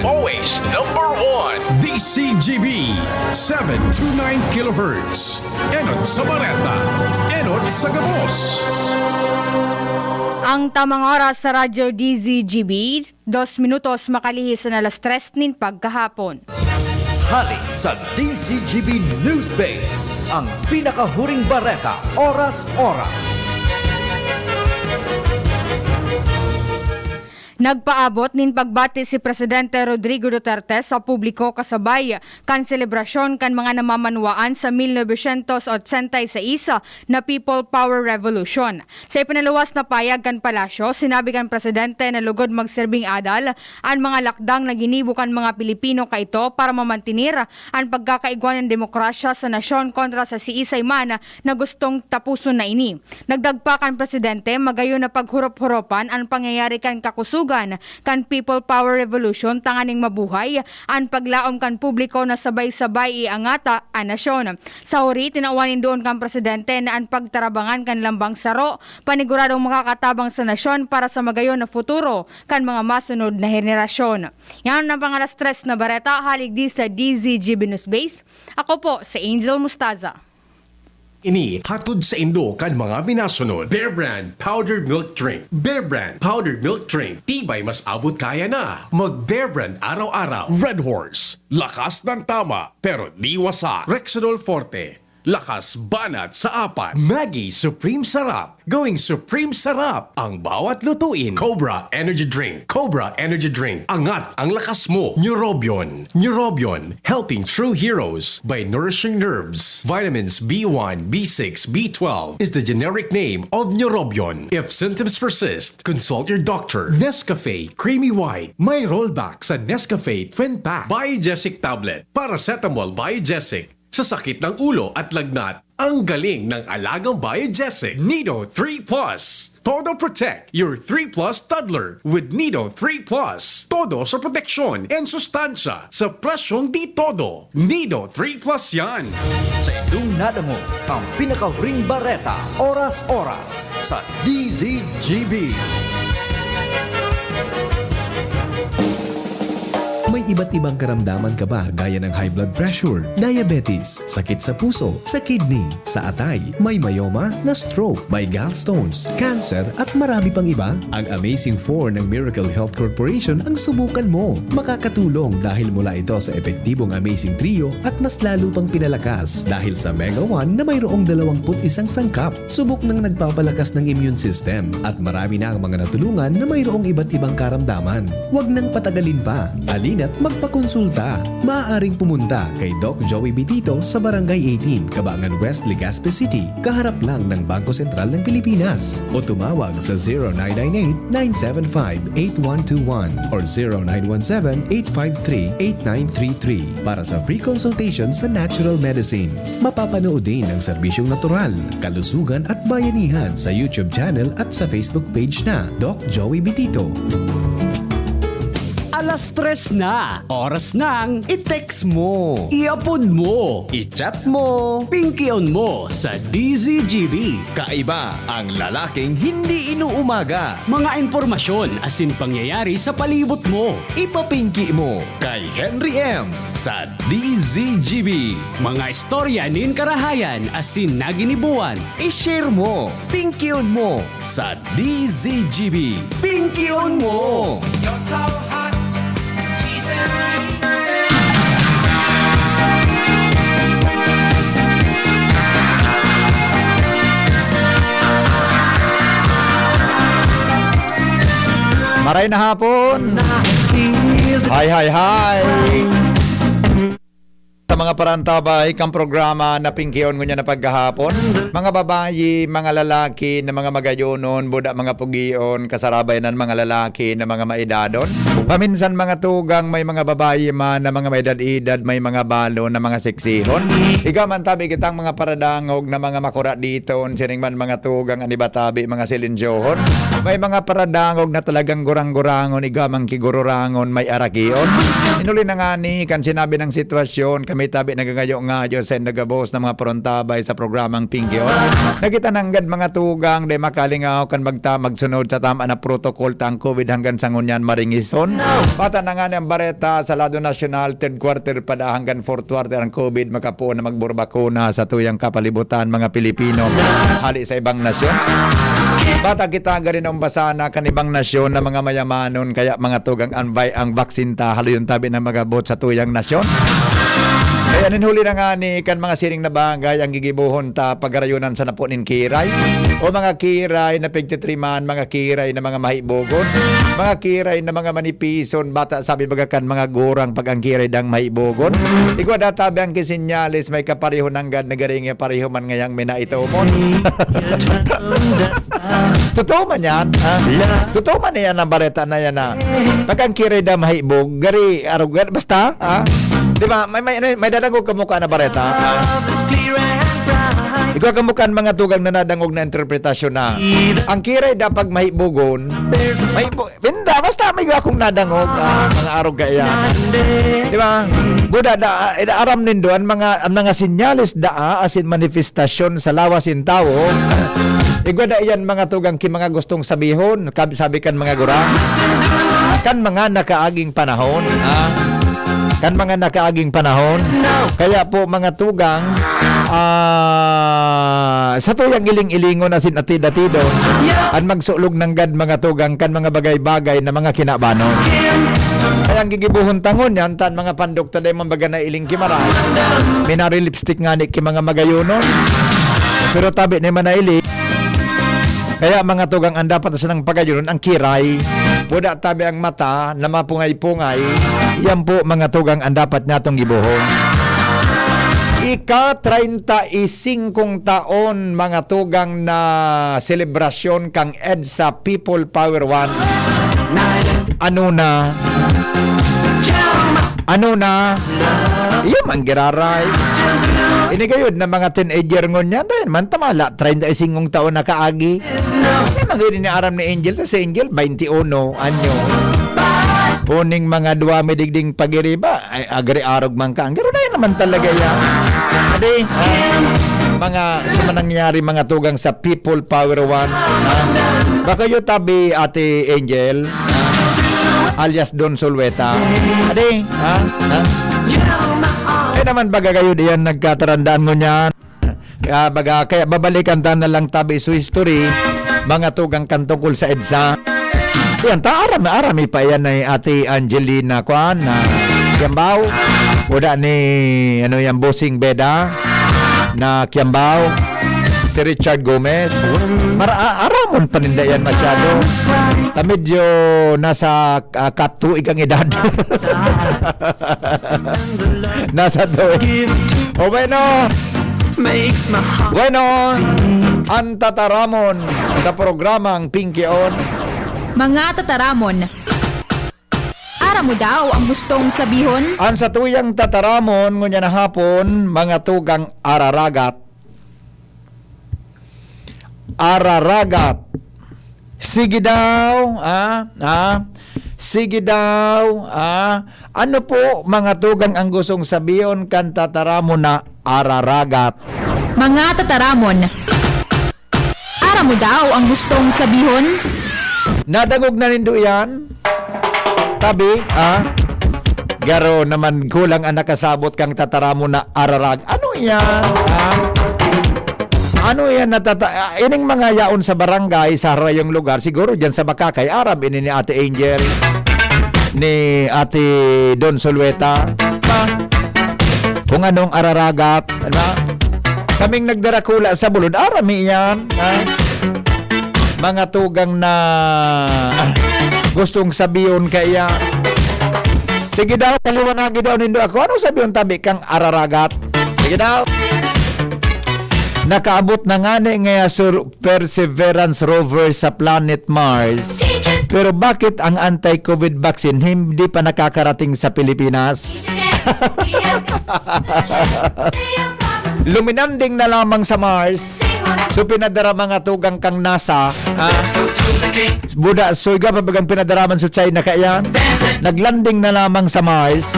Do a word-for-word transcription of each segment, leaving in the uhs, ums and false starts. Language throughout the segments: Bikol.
Always number one. D C G B, seven two nine kilohertz. Enot sa Bareta, enot sa gabos. Ang tamang oras sa Radyo D Z G B, dos minutos makalihis an alas tres nin pagkahapon. Hali sa D Z G B News Base, ang pinakahuring bareta, oras-oras. Nagpaabot nin pagbati si Presidente Rodrigo Duterte sa publiko kasabay kan selebrasyon kan mga namamanwaan sa mil novecientos ochenta y seis na People Power Revolution. Sa ipinaluwas na payag kan palasyo, sinabi kan presidente na lugod magserbing adal an mga lakdang na ginibo kan mga Pilipino kaito para mamantenir an pagkakaigwa nin demokrasya sa nasyon kontra sa siisay man na gustong tapuson na ini. Nagdagpak an presidente, magayon na paghurop-huropan an pangyayari kan kakusogan kan People Power Revolution tanganing mabuhay an paglaom kan publiko na sabay-sabay iangata an nasyon. Sa huri, tinawan nin duon kan presidente na an pagtarabangan kan lambang saro paniguradong makakatabang sa nasyon para sa magayon na futuro kan mga masunod na henerasyon. Yan ang pangalas tres na bareta, hali digdi sa D Z G B News Base. Ako po si Angel Mustaza. Ini hatod saindo kan mga minasunod. Bear Brand Powdered Milk Drink. Bear Brand Powdered Milk Drink. Tibay mas abot kaya na. Mag Bear Brand araw-araw. Red Horse. Lakas ng tama, pero di wasak. Rexidol Forte. Lakas banat sa apat. Maggi Supreme Sarap. Gawing Supreme Sarap ang bawat lutuin. Cobra Energy Drink. Cobra Energy Drink. Angat ang lakas mo. Neurobion. Neurobion. Helping true heroes by nourishing nerves. Vitamins B one, B six, B twelve is the generic name of Neurobion. If symptoms persist, consult your doctor. Nescafe Creamy White. May rollback sa Nescafe Twin Pack. Biogesic Tablet. Paracetamol Biogesic. Sa sakit ng ulo at lagnat, ang galing ng alagang Biogesic. Nido three plus. Todo protect your three plus toddler with Nido three plus. Todo sa proteksyon and sustansya sa presyong di todo. Nido three plus yan. Sa indong nadangog, ang pinakahuring bareta, oras-oras, sa D Z G B. May iba't ibang karamdaman ka ba, gaya ng high blood pressure, diabetes, sakit sa puso, sa kidney, sa atay, may myoma, na-stroke, may gallstones, cancer, at marami pang iba? Ang Amazing Four ng Miracle Health Corporation ang subukan mo. Makakatulong dahil mula ito sa epektibong Amazing Trio at mas lalo pang pinalakas dahil sa Mega One na mayroong dalawang put isang sangkap. Subok nang nagpapalakas ng immune system at marami na ang mga natulungan na mayroong iba't ibang karamdaman. Huwag nang patagalin pa. Halina't magpakonsulta. Maaaring pumunta kay Doc Joey Bitito sa Barangay eighteen, Cabangan West, Legazpi City, kaharap lang ng Bangko Sentral ng Pilipinas. O tumawag sa zero nine nine eight, nine seven five, eight one two one or zero nine one seven, eight five three, eight nine three three para sa free consultation sa natural medicine. Mapapanood din ang serbisyong natural, kalusugan at bayanihan sa YouTube channel at sa Facebook page na Doc Joey Bitito. Alas tres na. Oras nang i-text mo, i-upload mo, i-chat mo, pingkion mo sa D Z G B. Kaiba ang lalaking hindi inuumaga. Mga impormasyon asin pangyayari sa palibot mo. Ipapingki mo kay Henry M sa D Z G B. Mga istorya nin karahayan asin naginibuan. I-share mo, pingkion mo sa D Z G B. Pingkion mo! You're so hot, teasing me. Maray na hapon! Hi, hi, hi! Sa mga parantabay kan programa na pingkion ngunyan na paghahapon, mga babayi, mga lalaki na mga magayonon, buda mga pugion, kasarabay nan mga lalaki na mga maedadon. Paminsan mga tugang may mga babayi man na mga maedad-edad, may mga balo na mga seksihon. Igwa man tabi kitang mga paradangog na mga makura diton, siring man mga tugang an iba tabi, mga silensyohon. May mga paradangog na talagang gurang-gurangon, igwa man ki gururangon, may arakion. Inuli na ngani kan sinabi ng sitwasyon, kami Tabi nagangayo-ngayo sa nagabos na mga parontabay sa programang Pingkion. Nagita nanggad mga tugang, dai makalingaw kan magta magsunod sa tama na protocol ta ang COVID hanggang sa ngunyan maringison. Bata na nga ang bareta sa lado nasyonal, third quarter pa da hanggang fourth quarter ang COVID, makapoon na magburbakuna sa tuyang kapalibutan, mga Pilipino, hali sa ibang nasyon. Bata kita gari na umbasa na kan ibang nasyon na mga mayamanon, kaya mga tugang anbay ang vaksin ta, haloyon tabi na magabot sa tuyang nasyon. Kaya nin huli na nga ni kan mga siring na bagay ang gigibohon ta pagarayunan sa napo nin kiray. O mga kiray na pigtitriman, mga kiray na mga mahibogon, mga kiray na mga manipison, bata sabi baga kan mga gurang pag ang kiray dang mahibogon. Igwa databi ang kisinyalis, may kapareho nanggad na garing ya pareho man ngayang minaitomon. Totoo man yan, ha? Totoo man yan ang bareta na yan, ha? Pag ang kiray da mahibog, gari, arugan, basta, ha? Di ba? May, may, may dadangog ka mukha na bareta, ha? Ikaw ka mukha ang mga tugang na nadangog na interpretasyon na ang kiray da pag mahibogon, mahibo-, Minda, basta may akong nadangog, ah, mga arog kaiyan. Di ba? Buda, da, ah, aram nindo, ang mga, ang mga sinyales daa, asin manifestasyon sa lawas in tawo, igwa da iyan mga tugang ki mga gustong sabihon, kab-, sabi kan mga gurang, kan mga nakaaging panahon, ha? Kan mga nakaaging panahon. Kaya po, mga tugang, ah, sa tuyang iling-ilingon asin atid-atidon, an magsulog nanggad mga tugang kan mga bagay-bagay na mga kinabanon. Kaya ang gigibohon tangon yan, tan mga pandok ta dai man baga nailing ki maray. Minari lipstick ngani ki mga magayonon. Pero tabi ni manailing. Kaya mga tugang, ang dapat na sanang pagayonon ang kiray. Buda tabi ang mata na mapungay-pungay. Yan po mga tugang ang dapat natong gibohon. Ika-treinta y cinco taon, mga tugang, na selebrasyon kan EDSA People Power One. Ano na? Ano na? Iyo man giraray. Ini gayod na mga teenager ngunyan, dahil man tamala, treinta y cinco taon na kaagi. Ano man gayod ini aram ni Angel? Ta si Angel, twenty-uno anyo. Uning mga duwa mi digding pagiriba, ay, agri-arog man ka. Ang garo na yan naman talaga yan. Adi, ah, mga, sa mga nangyari, mga tugang sa People Power One, ha? Baka yun tabi, Ate Angel, ha? Alias Don Solweta. Adi, ha? Ha? Kaya naman baga kayo diyan nagkatarandaan mo niyan. Kaya baga, kaya babalikan ta na lang tabi so history, mga tugang kan tungkol sa EDSA. Yan, ta, aram, arami pa yan ni Ate Angelina, kuan, na Kiambao. Uda ni, ano yan, Bossing Beda na Kiambao. Si Richard Gomez. Mara-, a-, aramon paninda yan masyado. Ta medyo nasa, ah, katuig ang edad. Nasa tuig. O bueno. Bueno, ang tataramon sa programang Pinkion. Mga tataramon. Aram mo daw ang gustong sabihon? Ang satuyang tataramon ngunyan na hapon, mga tugang araragat. Araragat. Sige daw, ah, ah. Sige daw, ah. Ano po, mga tugang, ang gustong sabihon kan tataramon na araragat? Mga tataramon. Aram mo daw ang gustong sabihon? Nadangog na nindo yan? Tabi, ah? Garo naman kulang ang nakasabot kang tataramon na ararag. Ano yan? Ah? Ano yan natata-, ah, ining mga yaon sa barangay, sa harayong lugar, siguro dyan sa Bakakay, aram ini ni Ate Angel, ni Ate Don Solueta. Pa? Kung anong araragat, ano? Kaming nagdarakula sa bulod, arami yan, ha? Mga tugang na, ah, gustong sabihon kaya. Sige daw, paliwanagi daw nindo ako. Ano sabihon tabi kang araragat? Sige daw. Nakaabot na ngani ngaya sur-, Perseverance rover sa planet Mars. Pero bakit ang anti-COVID vaccine hindi pa nakakarating sa Pilipinas? Luminanding na lamang sa Mars. So, pinadara mga tugang kang NASA, ah, Buda, so iga pa bagang pinadaraman sa China kaya naglanding na lamang sa Mars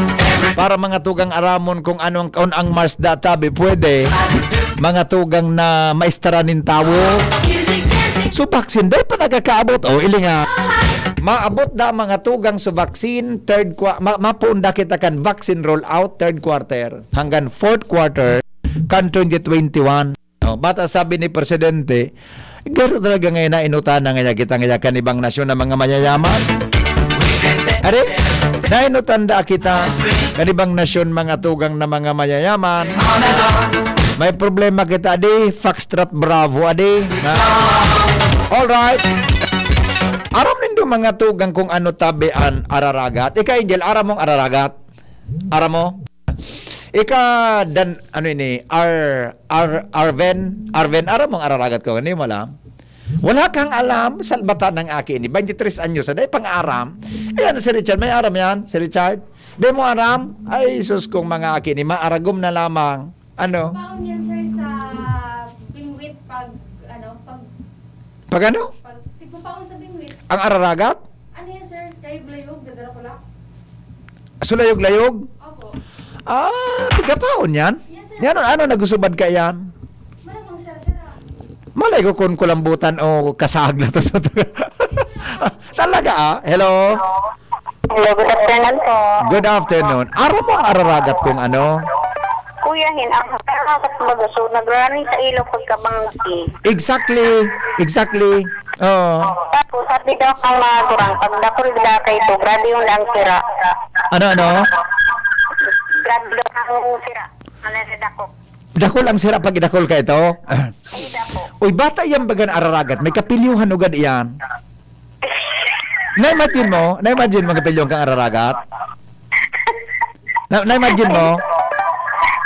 para mga tugang aramon kung anong, kung ang Mars data bi pwede mga tugang na maistara nin tawo. So vaccine, dahil pa nagkakaabot. O, ilinga. Maabot da mga tugang sa vaccine, third qua-, ma-, mapuunda kita kan vaccine rollout, third quarter, hanggang fourth quarter, kan twenty twenty-one. Oh, bata sabi ni Presidente, garo talaga ngayon na inutana ngaya kita ngaya kan ibang nasyon na mga mayayaman. Are, nainutanda kita kan ibang nasyon mga tugang na mga mayayaman. May problema kita, adi, Foxtrot Bravo, adi. Ha? Alright. Aram nindo mga tugang kung ano tabi an araragat. Ika, Angel, aram mong araragat? Aram mo? Ika, dan, ano ini, Ar-, Ar-, Arven? Arven, aram mong araragat ko? Hindi mo alam? Wala kang alam, salbata ng aki ini. Twenty-three anyos, dahil pang-aram. Ayan, si Richard, may aram yan? Si Richard? Di mo aram? Ay, sus, kung mga aki ni, maaragom na lamang. Ano? Paon yan, sir, sa bingwit pag, ano, pag Pag ano? Pag, tigpapaon sa bingwit. Ang araragat? Ano yan, sir? Layog-layog, dadara ko lang. Sulayog-layog? Opo. Ah, tigapaon yan? Yes, sir. Yan, ano, nagusubad ka yan? Malamang, sir, sir, ah. Malay ko kung kulambutan o kasag na to sa Talaga, ah? Hello? Hello, good afternoon po. Good afternoon. Aram mo ang araragat kung ano? Kuya Hin, ang araragat baga, so, nagrarani sa ilog pagkabanggi. Exactly. Exactly. Oo. Tapos, sabi daw ng mga gurang, pag dakul da kaito, grabe yung lang sira. Ano, ano? Grabe daw ang sira. Ano na dako? Dakul ang sira pag idakul ka ito? Ay, dako. Uy, bata yan bagan araragat. May kapilyuhan ugad iyan. Na-imagine mo? Na-imagine mo kapilyuhan kang araragat? Na, na-imagine mo?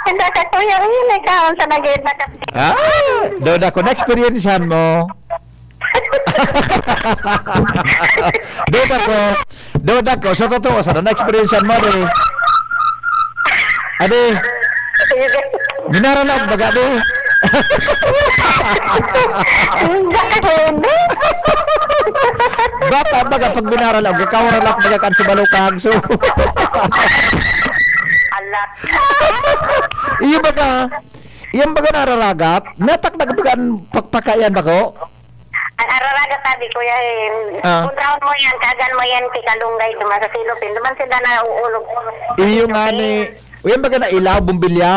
Hindi ka, kuya, yun, ikaw, sa nag-iit na kasi. Ah, doda ko, na-experiencehan mo. Doda ko, doda ko, sa totoo, sa na-experiencehan mo, di. Adi, minaralaog baga, di. Hindi ka, hindi. Bata baga pag minaralaog, ikaw na lang baga kan sa balukag, so. Alat. Iyo baga, iyang baga nararagat, natak na baga ang pakpakayan bako? Ang araragat, sabi, Kuya, eh, Ah. Puntraon mo yan, kagan mo yan, kay Kalunggay, duman sa silupin, duman sila na uulog-ulog. Iyo nga ni, uyan baga na ilaw, bombilya?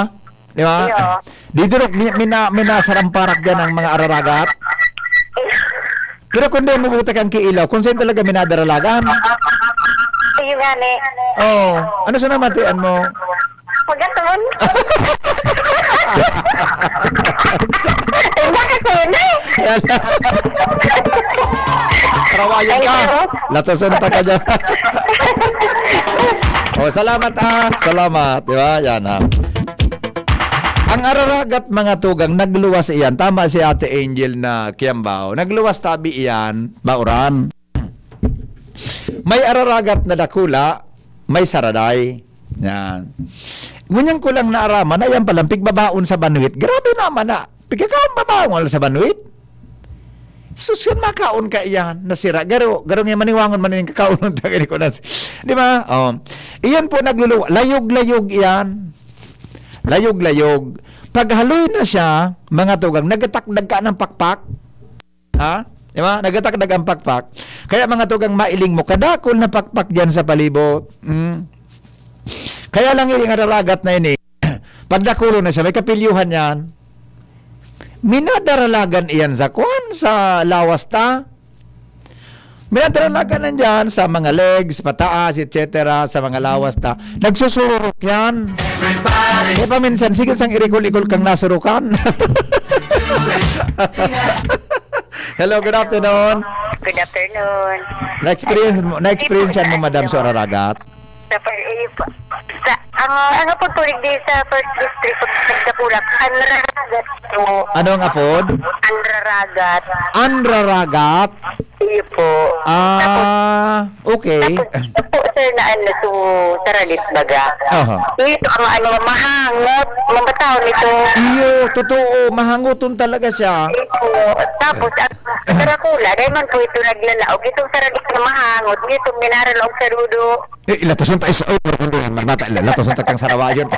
Di ba? Iyo. Di durok, mi-, mina-, minasaramparak dyan ang mga araragat. Pero kung di mo buta kang kiilaw, kung saan talaga minadaralagan? Iyo nga ni. Oh, ano sa namatian mo? Pagaton. Ay, bakit ko yun eh? Yan. Trawayan ka. Ay, oo. Latoson ta ka dyan. Oh, salamat, ah. Salamat. Di ba? Yan, ah. Ang araragat, mga tugang, nagluwas iyan. Tama si Ate Angel na Kiambao. Nagluwas tabi iyan, Bauran. May araragat na dakula, may saraday. Yan. Ngunyan ko lang naaraman na yan palang pigbabaon sa banwit. Grabe naman na. Pigkakaon babaon wala sa banwit. Sus, yan makaon ka iyan. Nasira. Garo, garo nga maniwangon man yung kakaon ng tagay ko na. Di ba? Oh. Iyan po nagluluwa. Layog-layog iyan. Layog-layog. Pag haloy na siya, mga tugang, nagatakdag ka ng pakpak. Ha? Di ba? Nagatakdag ang pakpak. Kaya mga tugang mailing mo, kadakol na pakpak diyan sa palibot. Mm. Kaya lang yung araragat na ini, pagdakulo na siya, may kapilyuhan yan. Minadaralagan iyan sa kwan, sa lawas ta. Minadaralagan nandiyan sa mga legs, pataas, et cetera, sa mga lawas ta. Nagsusurok yan. Everybody. Eh, paminsan, sige sang irikol-ikol kang nasurukan. Hello, good afternoon. Good afternoon. Na-experience mo, na-experience mo, madam, sa araragat? Sa fir-, eh, pa-, sa, ang, ano po, tulig din sa first district, sa Dakulak, Anraragat po. Ano ang apod? Anraragat. Anraragat? Iyo po. Tapos, Ah, okay. tapos, tapos, sir, na ano, so, saradit baga. Aha. Ito ang ano, mahangot, mabataw nito. Iyo, totoo, mahangoton talaga siya. Iyo po. Tapos, ang karakula, dahil man po ito naglalaog. Itong saradit na mahangot, ito, minaralaog sa dudo. Eh, ilatosan tayo sa, oh, marmata, ilatosan tayo kang sarawayon.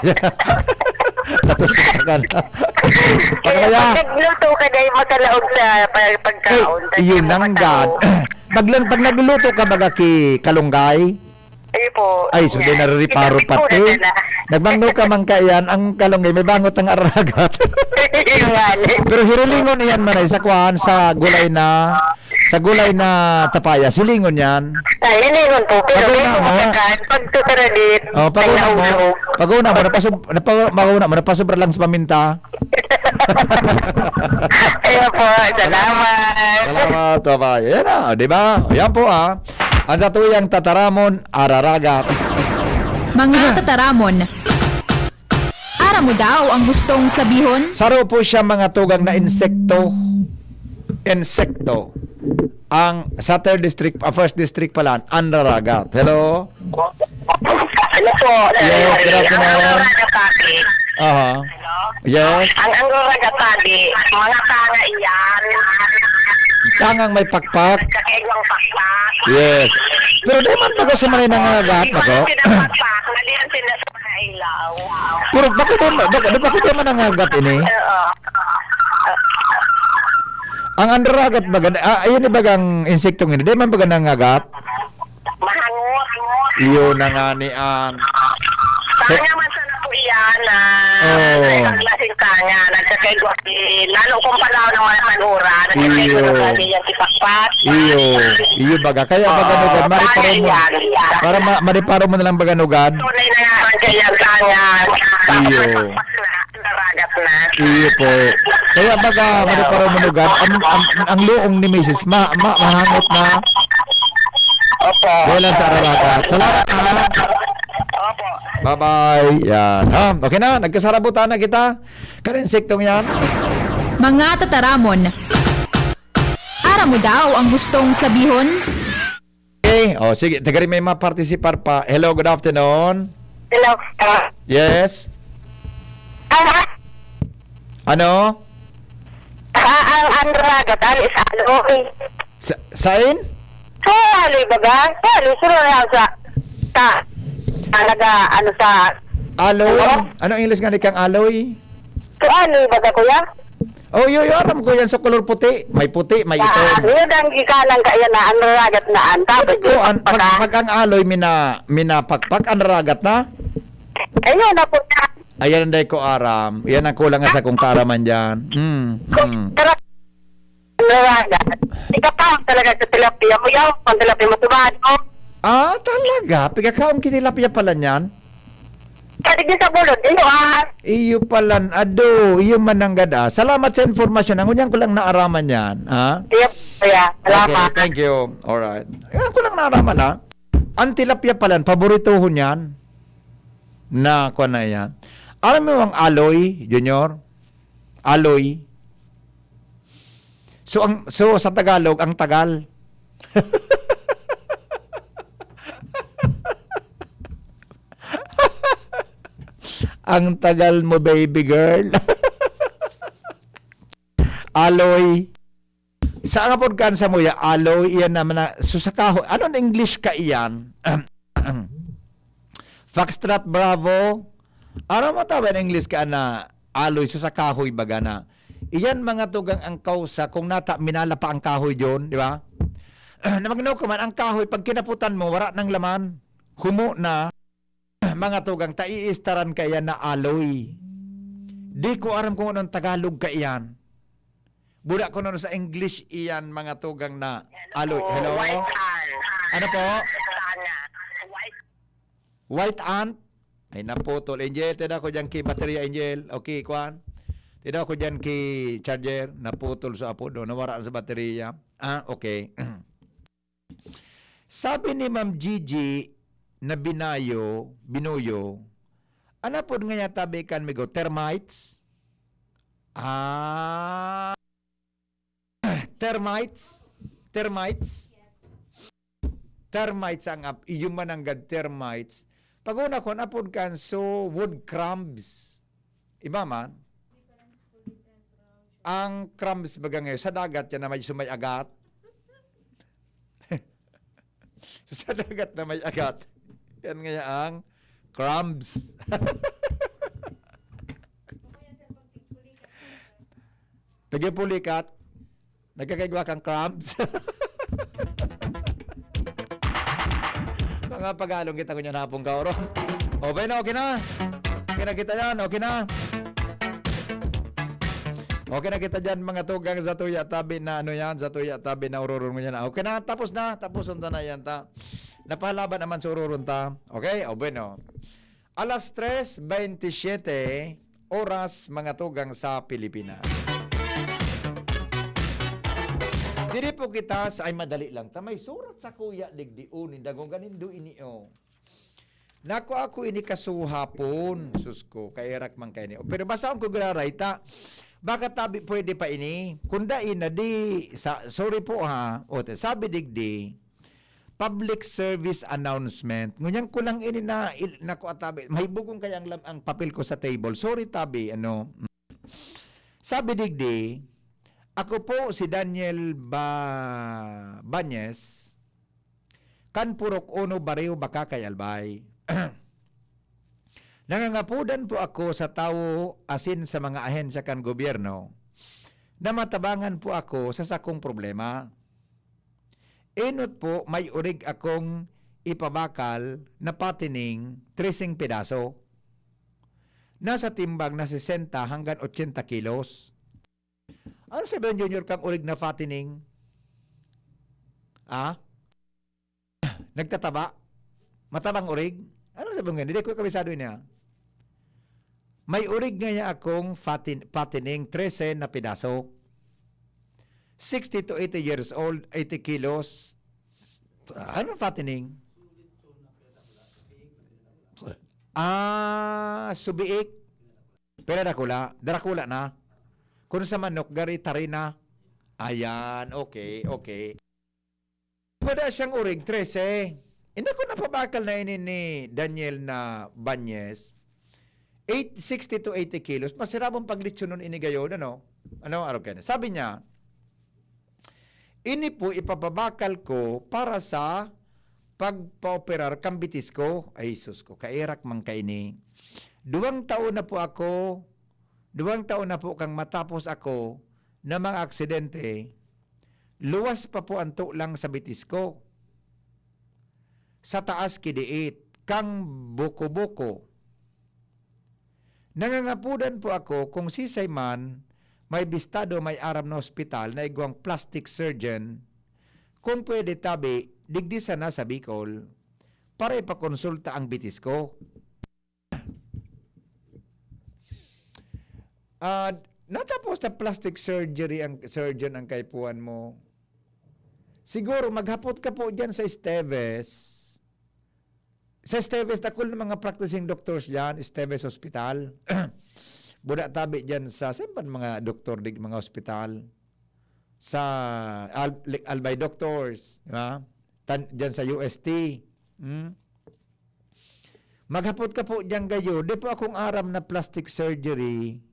Latosan tayo kan. Kaya Pagkaya, pag nagluto ka, dahil makalaog sa pa-, pagkaon, eh, tas yun hindi mo ang gad. matao. Pag lang, pag nagluluto ka, baga ki kalunggay, Ayun po. Ay, so, yan. Di naririparo Sinabi ko pati. na na. Nagmangno ka man kaiyan, ang kalunggay, may bangot ang aragat. Yung mali. Pero hirilingon iyan, manay, sa kuwan, sa gulay na, sa gulay na tapayas, hilingon yan. Ay, hilingon po. Pero Pag-una may mo. mga kan, pag susuradit, Oh, pag-una mo, nahulog. Pag-una mo, napasub-, napa-, pag-una mo, napasobra lang sa paminta. Ayun po, salamat. Salamat, bye-bye. Yan na, di ba? Yan po, ah. Ang satuyang tataramon, araragat. Mga tataramon. Aram mo daw ang gustong sabihon? Saro po siya mga tugang na insekto. Insekto. Ang sa third district, ah, first district pala, anraragat. Hello? Hello po. Yes, good afternoon. Ang Rora Gatabi. Aha. Yes. Ang, ang Rora Gatabi, mga tanga iyan. Tangang may pakpak. Kakaigwang pakpak. Yes. Pero di man baga sa manay nangangagat, Di ba bako? Ang pinapakpak? Mali ang sinasabi na ilaw. Pero bako di man, bako, bako di man nangangagat ini? Oo. Ang anraragat baga, ah, ayun, ibagang insektong ini, di man baga nangagat? Mahangot. Iyo na nga ni an. Tanga man sana po iyan na Oh. Klaseng tanga, nagkakaigwa, eh, lalo kung panahon ng mga tag-uran, nagkakaigwa Iyo. na kami yan, si Pakpak. Iyo. Iyo baga. Kaya Oo, baga nugad, mariparo mo. Tanga yan. Para ma-, mariparo mo na lang baga nugad. Tunay na nga rin kaya tanga. Iyo. Naragat na. Iyo po. Kaya baga, mali pa raw manugan, ang, ang, ang luong ni misis, ma-, ma-, mahangot na. Opo. Dahil lang sa araragat. Salamat, ha? Opo. Bye-bye. Yan. Ha? Okay na? Nagkasarabutan na kita. Kan insektong yan. Mga tataramon. Aram mo daw ang gustong sabihon? Okay. O, sige. Tagarin may mapartisipar pa. Hello, good afternoon. Hello, sir. Yes. Ah, Ano? Ah, ang, ang ragat, ano, sa aloy. Sa, sain? Sa aloy, baga? Sa aloy, suro na sa, sa, talaga, ano, sa, Aloy? Ano? Ano ang English nga ni kang aloy? Sa aloy, baga, kuya? Oh, yo, yo, aram ko yan sa kolor puti. May puti, may Ah, itom. Yun ang gikanan kaya na ang ragat na ang tapos Pati ko, an-, pag, pagka pag ang aloy mina-, minapakpak, ang ragat na? Ayun na po na. Ayan ang dai ko aram. Yan ang kulang nga sa kong kaaraman dyan. Hmm, hmm. Pero, ang ragat. Ikaw pa, talaga sa tilapia mo, yaw, ang tilapia mo, tubado. Ah, talaga? Pigakaon ki tilapia pala niyan? Pwede din sa bulod, iyo, ah. Iyo pala, ado, iyo mananggad, ah. Salamat sa informasyon. Ang unyang ko lang naaraman yan, ha? Yep, kuya. Salamat. Okay, thank you. Alright. Ang ko lang naaraman, ha? Ang tilapia pala, paboritohon yan. Na, kuwan na yan. Alam mo ang aloy, Junior? Aloy. So, ang, so, sa Tagalog, ang tagal. Ang tagal mo, baby girl. Aloy. Sa nga pod kan sa muya, aloy, iyan naman na, so sa kahoy. Ano na English ka iyan? Foxtrot, Bravo. Ano mo tawag na English ka na aloy? So sa kahoy baga na. Iyan mga tugang ang kausa, kung nata, minala pa ang kahoy diyon, di ba? Na magno ka man, ang kahoy, pag kinaputan mo, wala nang laman. Humo na. Mga tugang, ta iistaran ka iyan na aloy. Di ko aram kung anong Tagalog ka iyan. Buda ko na sa English iyan, mga tugang na aloy. Hello? White ant. Ano po? Sana. White. White ant? Ay, naputol. Angel, tida ko dyan ki baterya, Angel. Okay, kwan. Tida ko dyan ki charger. Naputol sa apo do. Nawara sa baterya. Ah, okay. Sabi ni Ma'am Gigi na binayo, binuyo, ano po nga yata bikan migo? Termites? Ah, termites? Termites? Termites ang ap-, iyo man nanggad termites. Pag una kon apod kan so wood crabs. Iba man. Ang crabs baga ngayon, sa dagat yan na may sumay agat. So, sa dagat na may agat. Yan ngayon ang crabs. Pag pulikat, nagkakaigwa kang crabs. Mga Pagalong kita ngunyan hapon, kaoro. O, ba na, okay na? Okay na kita yan, okay na? Okay na kita dyan, mga tugang sa tuya tabi na ano yan, sa tuya tabi na ururon mo yan. Okay na, tapos na, tapos na na yan ta. Napahalaban naman sa ururon ta. Okay? O, bueno. Alas tres veintisiete oras, mga tugang sa Pilipinas. Diri po kita sa, ay, madali lang ta. May surat sa kuya, digdi, unin, dago, ganindo ini, oh. Naku, ako ini kasuhapon. Sus ko, kairak man kaini. Pero basta ang kuguraray ta, baka tabi pwede pa ini. Kung dai na di, sa, sorry po ha. O, te, sabi digdi, public service announcement. Ngunyan ko lang ini na, il-, naku, ah, tabi. Mahibugong kaya ang, lam-, ang papel ko sa table. Sorry, tabi. Ano? Sabi digdi, ako po si Daniel Ba-, Banyes, kan Purok Uno, Barrio Bacacay, Albay. Nangangapodan po ako sa tawo asin sa mga ahensya kan gobyerno na matabangan po ako sa sakong problema. Enot po, may orig akong ipabakal na patining treseng pedaso. Nasa timbang na sesenta hanggang ochenta kilos. Ano sabihin, Junior, kang orig na fattening? Ah? Nagtataba? Matabang orig? Ano sabihin ngayon? Hindi ko kabisado niya. May orig nga niya akong fatten-, fattening, trese na pidaso. Sixty to eighty years old, eighty kilos. Ano fattening? Ah, subiik. Pero dakula. Dakula na. Kung sa manok, gari, tari na. Ayan, okay, okay. Wala siyang orig, trese. Hindi ko napabakal na ini ni Daniel na Banyes. Eight, sixty to eighty kilos. Masirabong paglitsonon ini gayon, ano? Ano, araw kayo na? Sabi niya, "Ini po ipapabakal ko para sa pagpaoperar kan bitis ko." Ay, sus ko, kairak man kaini. Duwang taon na po ako, duwang taon na po kang matapos ako na mga aksidente, luwas pa po ang tulang sa bitis ko. Sa taas kidiit, kang buko-buko. Nangangapodan po ako kung sisay man may bistado, may aram na ospital na igwang plastic surgeon, kung pwede tabi, digdi sana sa Bicol, para ipakonsulta ang bitis ko. Ah, natapos na plastic surgery ang surgeon ang kaipuhan mo. Siguro maghapot ka po diyan sa Esteves. Sa Esteves, dakul na mga practicing doctors diyan, Esteves Hospital. Buda tabi diyan sa, saan pa mga doktor, di mga hospital? Sa Al-, Albay Doctors, di ba? Tan-, diyan sa U S T. Hmm? Maghapot ka po diyan gayo. Di po akong aram na plastic surgery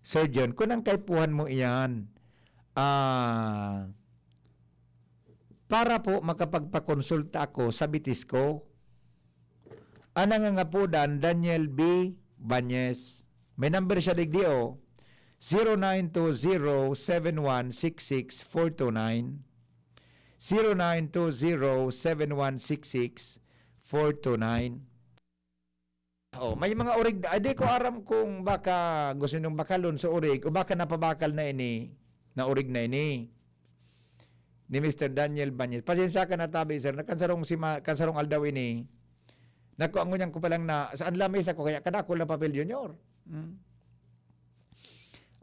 surgeon. Kung ang kaipuhan mo iyan, ah, para po makapagpakonsulta ako sa bitis ko. Ang nangangapodan, Daniel B. Banyes. May number siya digdi, oh. Zero nine two zero seven one six six four two nine. Zero nine two zero seven one six six four two nine. Oh, may mga orig, ay, di ko aram kung baka gusto niyong bakalon sa orig o baka napabakal na ini, na orig na ini ni Mister Daniel Banyes. Pasensya ka na tabi, sir. Nakansarong si ma-, kansarong aldaw ini. Naku, ang ngunyan ko palang na, sa anlamis ako, kaya kadakol na papel, Junior. Hmm.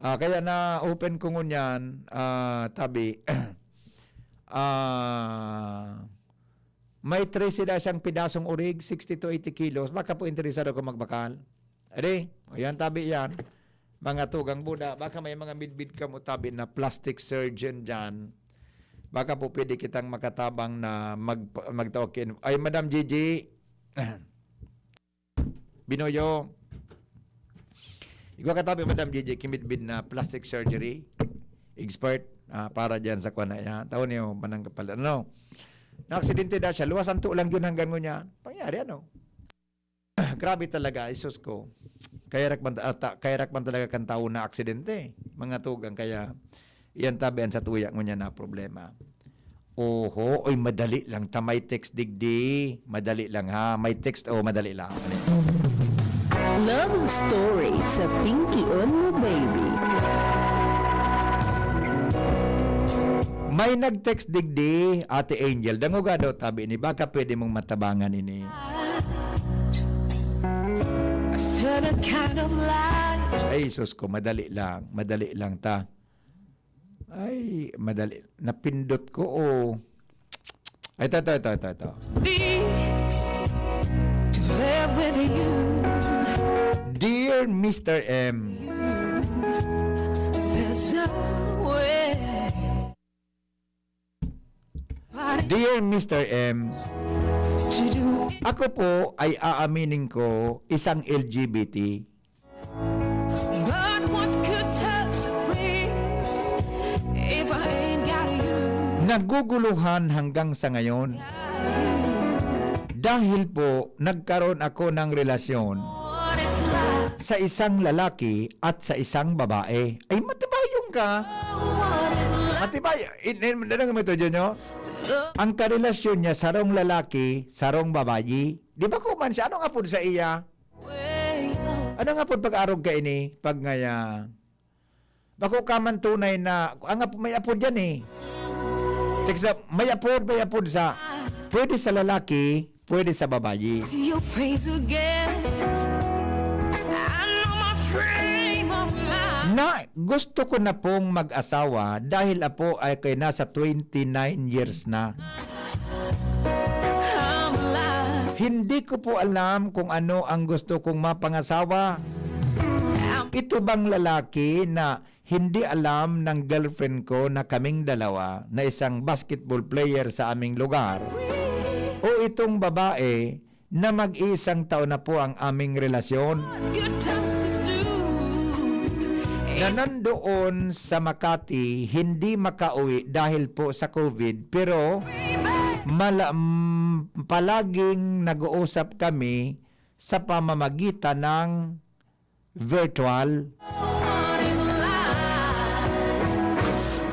Ah, kaya na-open ko ngunyan, ah, tabi. Ah, may trese na siyang pidasong orig, sixty to eighty kilos. Baka po interesado ka magbakal. Ade, o yan, tabi yan. Mga tugang buda, baka may mga midbid ka mo tabi na plastic surgeon dyan. Baka po pwede kitang makatabang na mag-, magtawag kin-, ay, Madam Gigi Binoyo. Igwa ka tabi, Madam Gigi, kimidbid na plastic surgery expert, ah, para dyan sa kwan na yan. Tao niyo, manang kapal-, ano? Na-aksidente na siya. Luwas ang tulang yun hanggang ngunyan. Pangyari, ano? Grabe talaga, Jesus ko. Kaya rakman, ata, kaya rakman talaga kan tao na aksidente. Mga tugang, kaya iyan tabi an sa tuya ngunyan na problema. Oho, oy, madali lang ta, may text digdi. Madali lang, ha, may text, oh, madali lang. Love story sa Pinky on mo, baby. May nag-text digdi, Ate Angel, dangoga daw tabi ni, baka pwede mong matabangan ini. A certain kind of life. Ay, sus ko, madali lang, madali lang ta. Ay, madali. Napindot ko, oh. Ay, ito, ito, ito, ito, ito. Be to live with you. Dear Mister M, There's a way. Dear Mister M, To do ako po ay aaminin ko isang L G B T. But what could touch the spring if I ain't got you? Naguguluhan hanggang sa ngayon. Dahil po nagkaroon ako ng relasyon What it's like. Sa isang lalaki at sa isang babae. Ay, matibayong ka. What it's like. Matibay. In, in, in, ito, Junyo? Ang karelasyon niya, sarong lalaki, sarong babayi. Di ba kuman siya? Anong apod sa iya? Wait, oh. Anong apod pag-arog ka ini? Pag ngaya, bako ka man tunay na, ang ap-, may apod yan eh. Text na, may apod, may apod sa, pwede sa lalaki, pwede sa babayi. See your face again. I know my frame of mind. Na gusto ko na pong mag-asawa dahil apo ay kay nasa twenty-nine years na. I'm alive. Hindi ko po alam kung ano ang gusto kong mapangasawa. Ito bang lalaki na hindi alam ng girlfriend ko na kaming dalawa na isang basketball player sa aming lugar? O itong babae na mag-iisang taon na po ang aming relasyon? Good times to do. Na nandoon sa Makati, hindi makauwi dahil po sa COVID, pero mala-, mm, palaging nag-uusap kami sa pamamagitan ng virtual. What is life?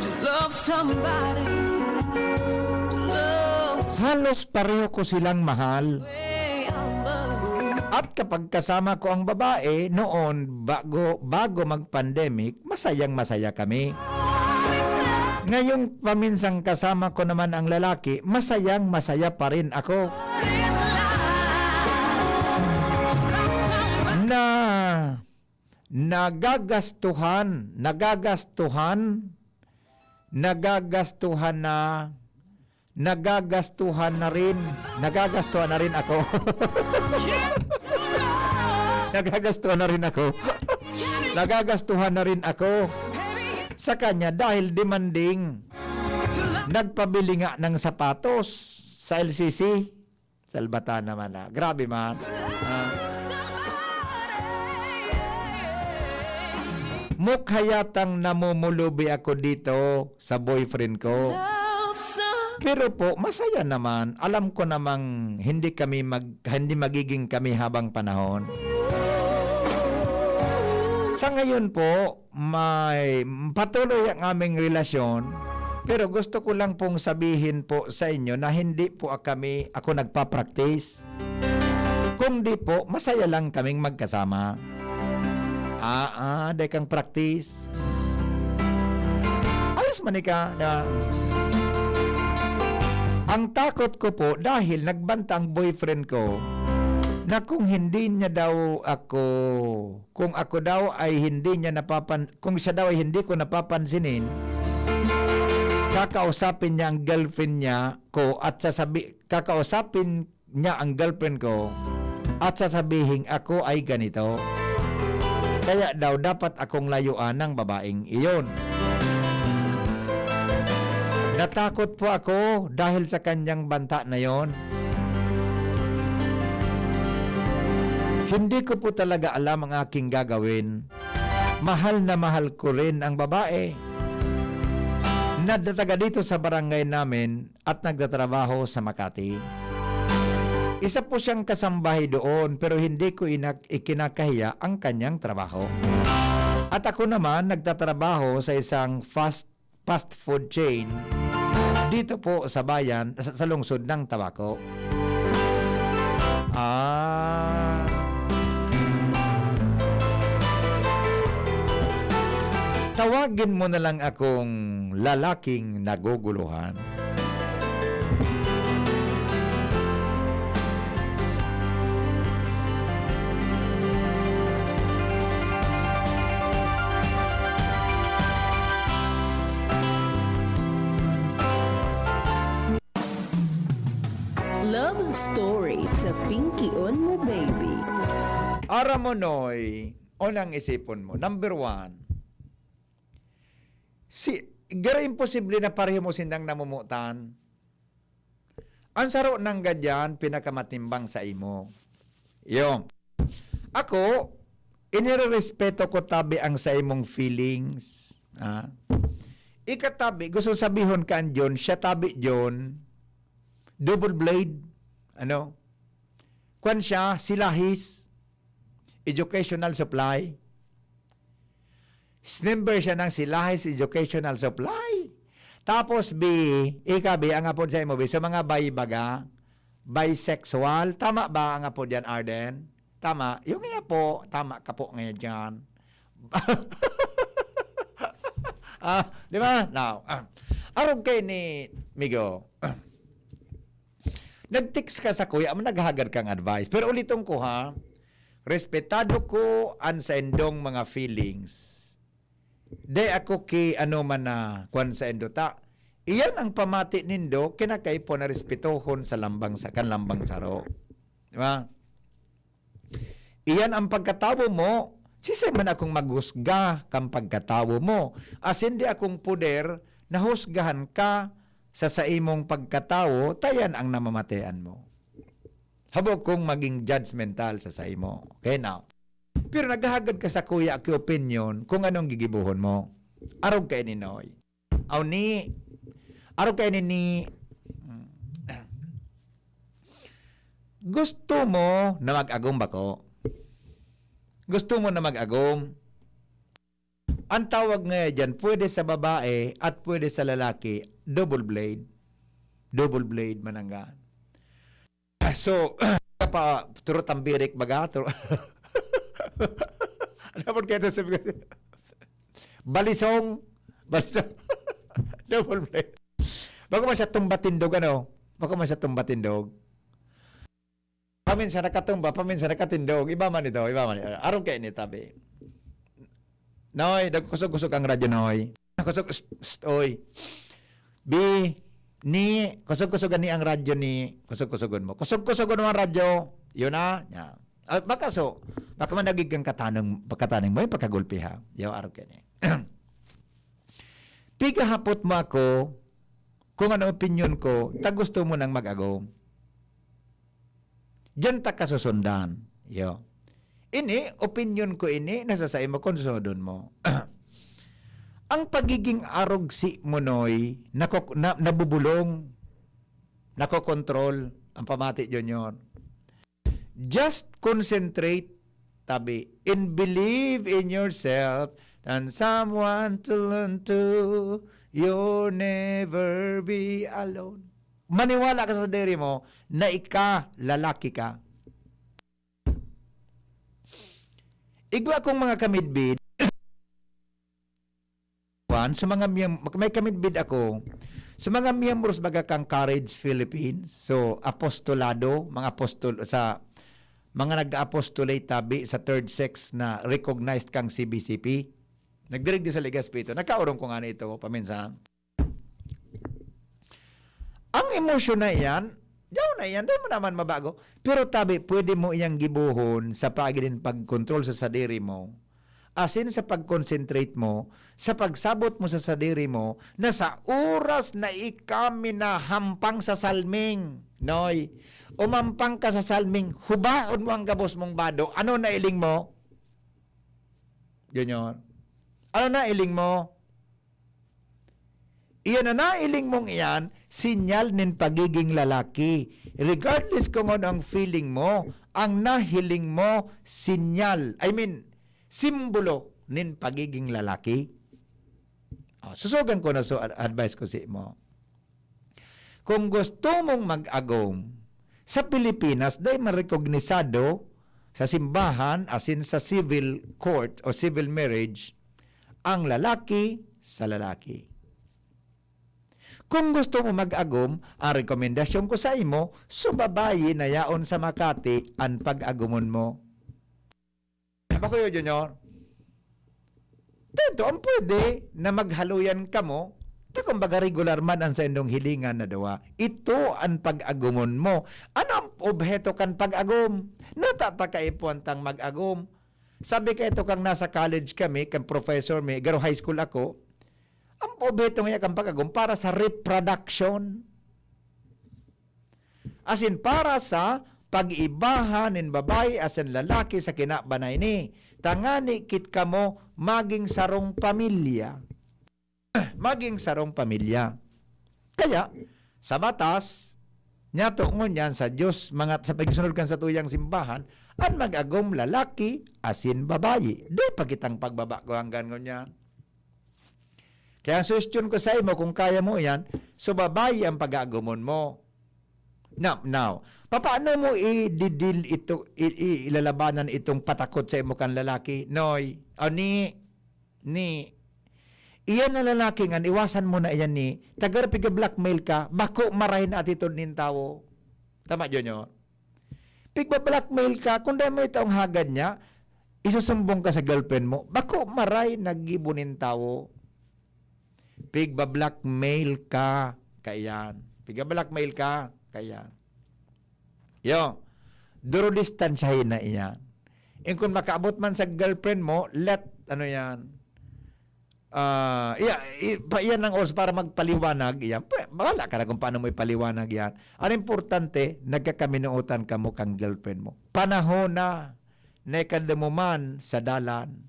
To love somebody. To love Halos pareho ko silang mahal. way I love you. At kapag kasama ko ang babae, noon, bago, bago mag-pandemic, masayang masaya kami. Ngayong paminsang kasama ko naman ang lalaki, masayang masaya pa rin ako. Na nagagastuhan, nagagastuhan, nagagastuhan na, nagagastuhan na rin, nagagastuhan na rin ako. Nagagastuhan na rin ako. Nagagastuhan na rin ako sa kanya dahil demanding. Nagpabili nga ng sapatos sa L C C. Salbata naman, ah. Grabe man. Ah. Mukha yatang namumulubi ako dito sa boyfriend ko. Pero po, masaya naman. Alam ko namang hindi kami mag-, hindi magiging kami habang panahon. Sa ngayon po, may patuloy ang aming relasyon, pero gusto ko lang pong sabihin po sa inyo na hindi po kami, ako nagpa-practice. Kung di po, masaya lang kaming magkasama. Ah, ah, dai kang practice. Ayos man ika na. Ang takot ko po, dahil nagbanta ang boyfriend ko na kung hindi niya daw ako, kung ako daw ay hindi niya napapan-, kung siya daw ay hindi ko napapansinin, kakausapin niya ang girlfriend niya ko at sasabi-, kakausapin niya ang girlfriend ko at sasabihin ako ay ganito. Kaya daw dapat akong layuan ng babaeng iyon. Natakot po ako dahil sa kanyang banta na yon. Hindi ko po talaga alam ang aking gagawin. Mahal na mahal ko rin ang babae na taga dito sa barangay namin at nagtatrabaho sa Makati. Isa po siyang kasambahay doon, pero hindi ko inak-, ikinakahiya ang kanyang trabaho. At ako naman nagtatrabaho sa isang fast, fast food chain dito po sa bayan, sa, sa lungsod ng Tabaco. Ah. Tawagin mo na lang akong lalaking naguguluhan. Love Story sa Pinkion Mo Baby. Aram mo, Noy, unang isipon mo. Number one, si, garo imposible na pareho mo sindang namumutan. Ang saro nanggad yan, pinakamatimbang sa imo. Yo. Ako, inirerespeto ko tabi ang sa imong feelings. Ah. Ikatabi, gusto sabihon ka, John, siya tabi, John, double blade, ano? Kwan siya, si Lahis, educational supply. Member siya ng Silahis Educational Supply. Tapos, B, ika, B, ang apod sa imo, B, sa mga bi baga, bisexual. Tama ba ang apod yan, Arden? Tama. Yung nga po, tama ka po ngayon dyan. Ah, di ba? Now, ah, arog kay ni Migo. Nag-text ka sa kuya mo, naghagad kang advice. Pero uliton ko, ha, respetado ko an saindong mga feelings. Di ako ki ano man na kwan saindo ta. Iyan ang pamati nindo, kinakaipo na respetohon sa lambang sa, kan lambang saro. Di ba? Iyan ang pagkatawo mo, sisay man akong maghusga kan pagkatawo mo. Asin di akong poder na husgahan ka sa saimong pagkatawo, ta iyan ang namamatean mo. Habo kong maging judgmental sa saimo. Okay, now. Pero naghahagad ka sa kuya ki opinyon kung anong gigibohon mo. Arog kay ni Noy. Aw ni, arog kay ni, ni, gusto mo na mag-agom bako? Gusto mo na mag-agom? Ang tawag nga diyan, pwede sa babae at pwede sa lalaki, double blade. Double blade, manangga. Ah, so, pa, turo tambirik baga, turo, ano po kaya ito sabi ko? Balisong, balisong, double blade. Bako man siya tumba tindog, ano? Bako man siya tumba tindog. Paminsan nakatumba, paminsan nakatindog. Iba man ito, iba man ito. Arog kay ni tabi. Noy, nagkusog-kusog ang radyo, Noy. Kusog, st, st, oy. Bi, ni, kusog-kusog ni ang radyo ni, kusog-kusogon mo. Kusog-kusogon mo ang radyo. Yun na. Nya. Ah, baka so, baka man nagiging katanong, pagkatanong mo, yung pagkagulpi ha. Yo, arog kay ni. Pigahapot mo ako kung ano opinyon ko, ta gusto mo nang mag-agom. Diyan ta kasusundan. Yo. Ini, opinyon ko ini, nasa saimo kung susundon mo. Ang pagiging arogsi mo, Noy, nakok-, na, nabubulong, nakokontrol, ang pamati, Junior. Just concentrate, tabi, and believe in yourself and someone to learn to. You'll never be alone. Maniwala ka sa diri mo na ika, lalaki ka. Igwa kong mga kamidbid, kwan, sa mga miyem-, may kamidbid ako, sa mga miyembros baga kang Courage Philippines, so, apostolado, mga apostol, sa mga nag-apostolate tabi sa third sex na recognized kang C B C P. Nagdirig di sa Legazpi ito. Nagkaurong ko nga na ito, paminsan. Ang emosyon na iyan, yaw na iyan, di mo naman mabago. Pero tabi, pwede mo iyang gibohon sa paagi din pagkontrol sa sadiri mo. asin sa pag-concentrate mo, sa pagsabot mo sa sadiri mo, na sa oras na ika minahampang sa salming, Noy, umampang ka sa salming, hubaon mo ang gabos mong bado. Ano nailing mo? Junior, ano nailing mo? Iyan na nailing mong iyan, sinyal nin pagiging lalaki. Regardless kung ano ang feeling mo, ang nahiling mo, sinyal. I mean, simbolo nin pagiging lalaki. Oh, susugan ko na so ad- advice ko sa imo. Kung gusto mong mag-agom, sa Pilipinas, dai marekognisado sa simbahan, asin sa civil court o civil marriage, ang lalaki sa lalaki. Kung gusto mo mag-agom, ang rekomendasyon ko sa imo, sa babayi na yaon sa Makati an pag-agumon mo. Bakuyo, Junior. Dito, ang pwede na maghaluyan kamo, ta kumbaga regular man ang saindong hilingan na duwa. Ito ang pag-agumon mo. Ano ang obheto kan pag-agom? Natata kaipuhan tang mag-agom. Sabi ka ito kang nasa college kami, kang professor mi, garo high school ako, ang obheto nga kan pag-agom para sa reproduction. Asin para sa pag-ibahan nin babayi asin lalaki sa kinabanay ni, tangani kit kamo maging sarong pamilya. Maging sarong pamilya. Kaya, sa batas, nyato ngunyan sa Dios, mga, sa pagsunod kan satuyang simbahan, an mag-agom lalaki asin babayi. Di pa kitang pagbaba ko hanggan ngunyan. Kaya ang suhestyon ko sa imo, kung kaya mo iyan, so babayi ang pag-aagumon mo. Now, now, papaano mo i-deal ito, i- i- ilalabanan itong patakot sa imo kan lalaki? Noy, o ni, ni, iyan na lalaki nga, iwasan mo na iyan ni, tagar piga-blackmail ka, bako maray na attitude nin tawo. Tama, Junior? Pigba-blackmail ka, kung dai mo itaong hagad niya, isusumbong ka sa girlfriend mo, bako maray naggibo nin tawo. Pigba-blackmail ka, kaiyan. Pigba-blackmail ka, kaiyan. Yo, duro distansyahin na iyan. And kung makaabot man sa girlfriend mo, let, ano yan, ah, iya, i- pa, iyan ang oras para magpaliwanag. Iyan, pa, bahala ka na kung paano mo ipaliwanag yan. Ang importante, nagkakaminuotan kamo kang girlfriend mo. Panahon na, na ikadumuman sa dalan.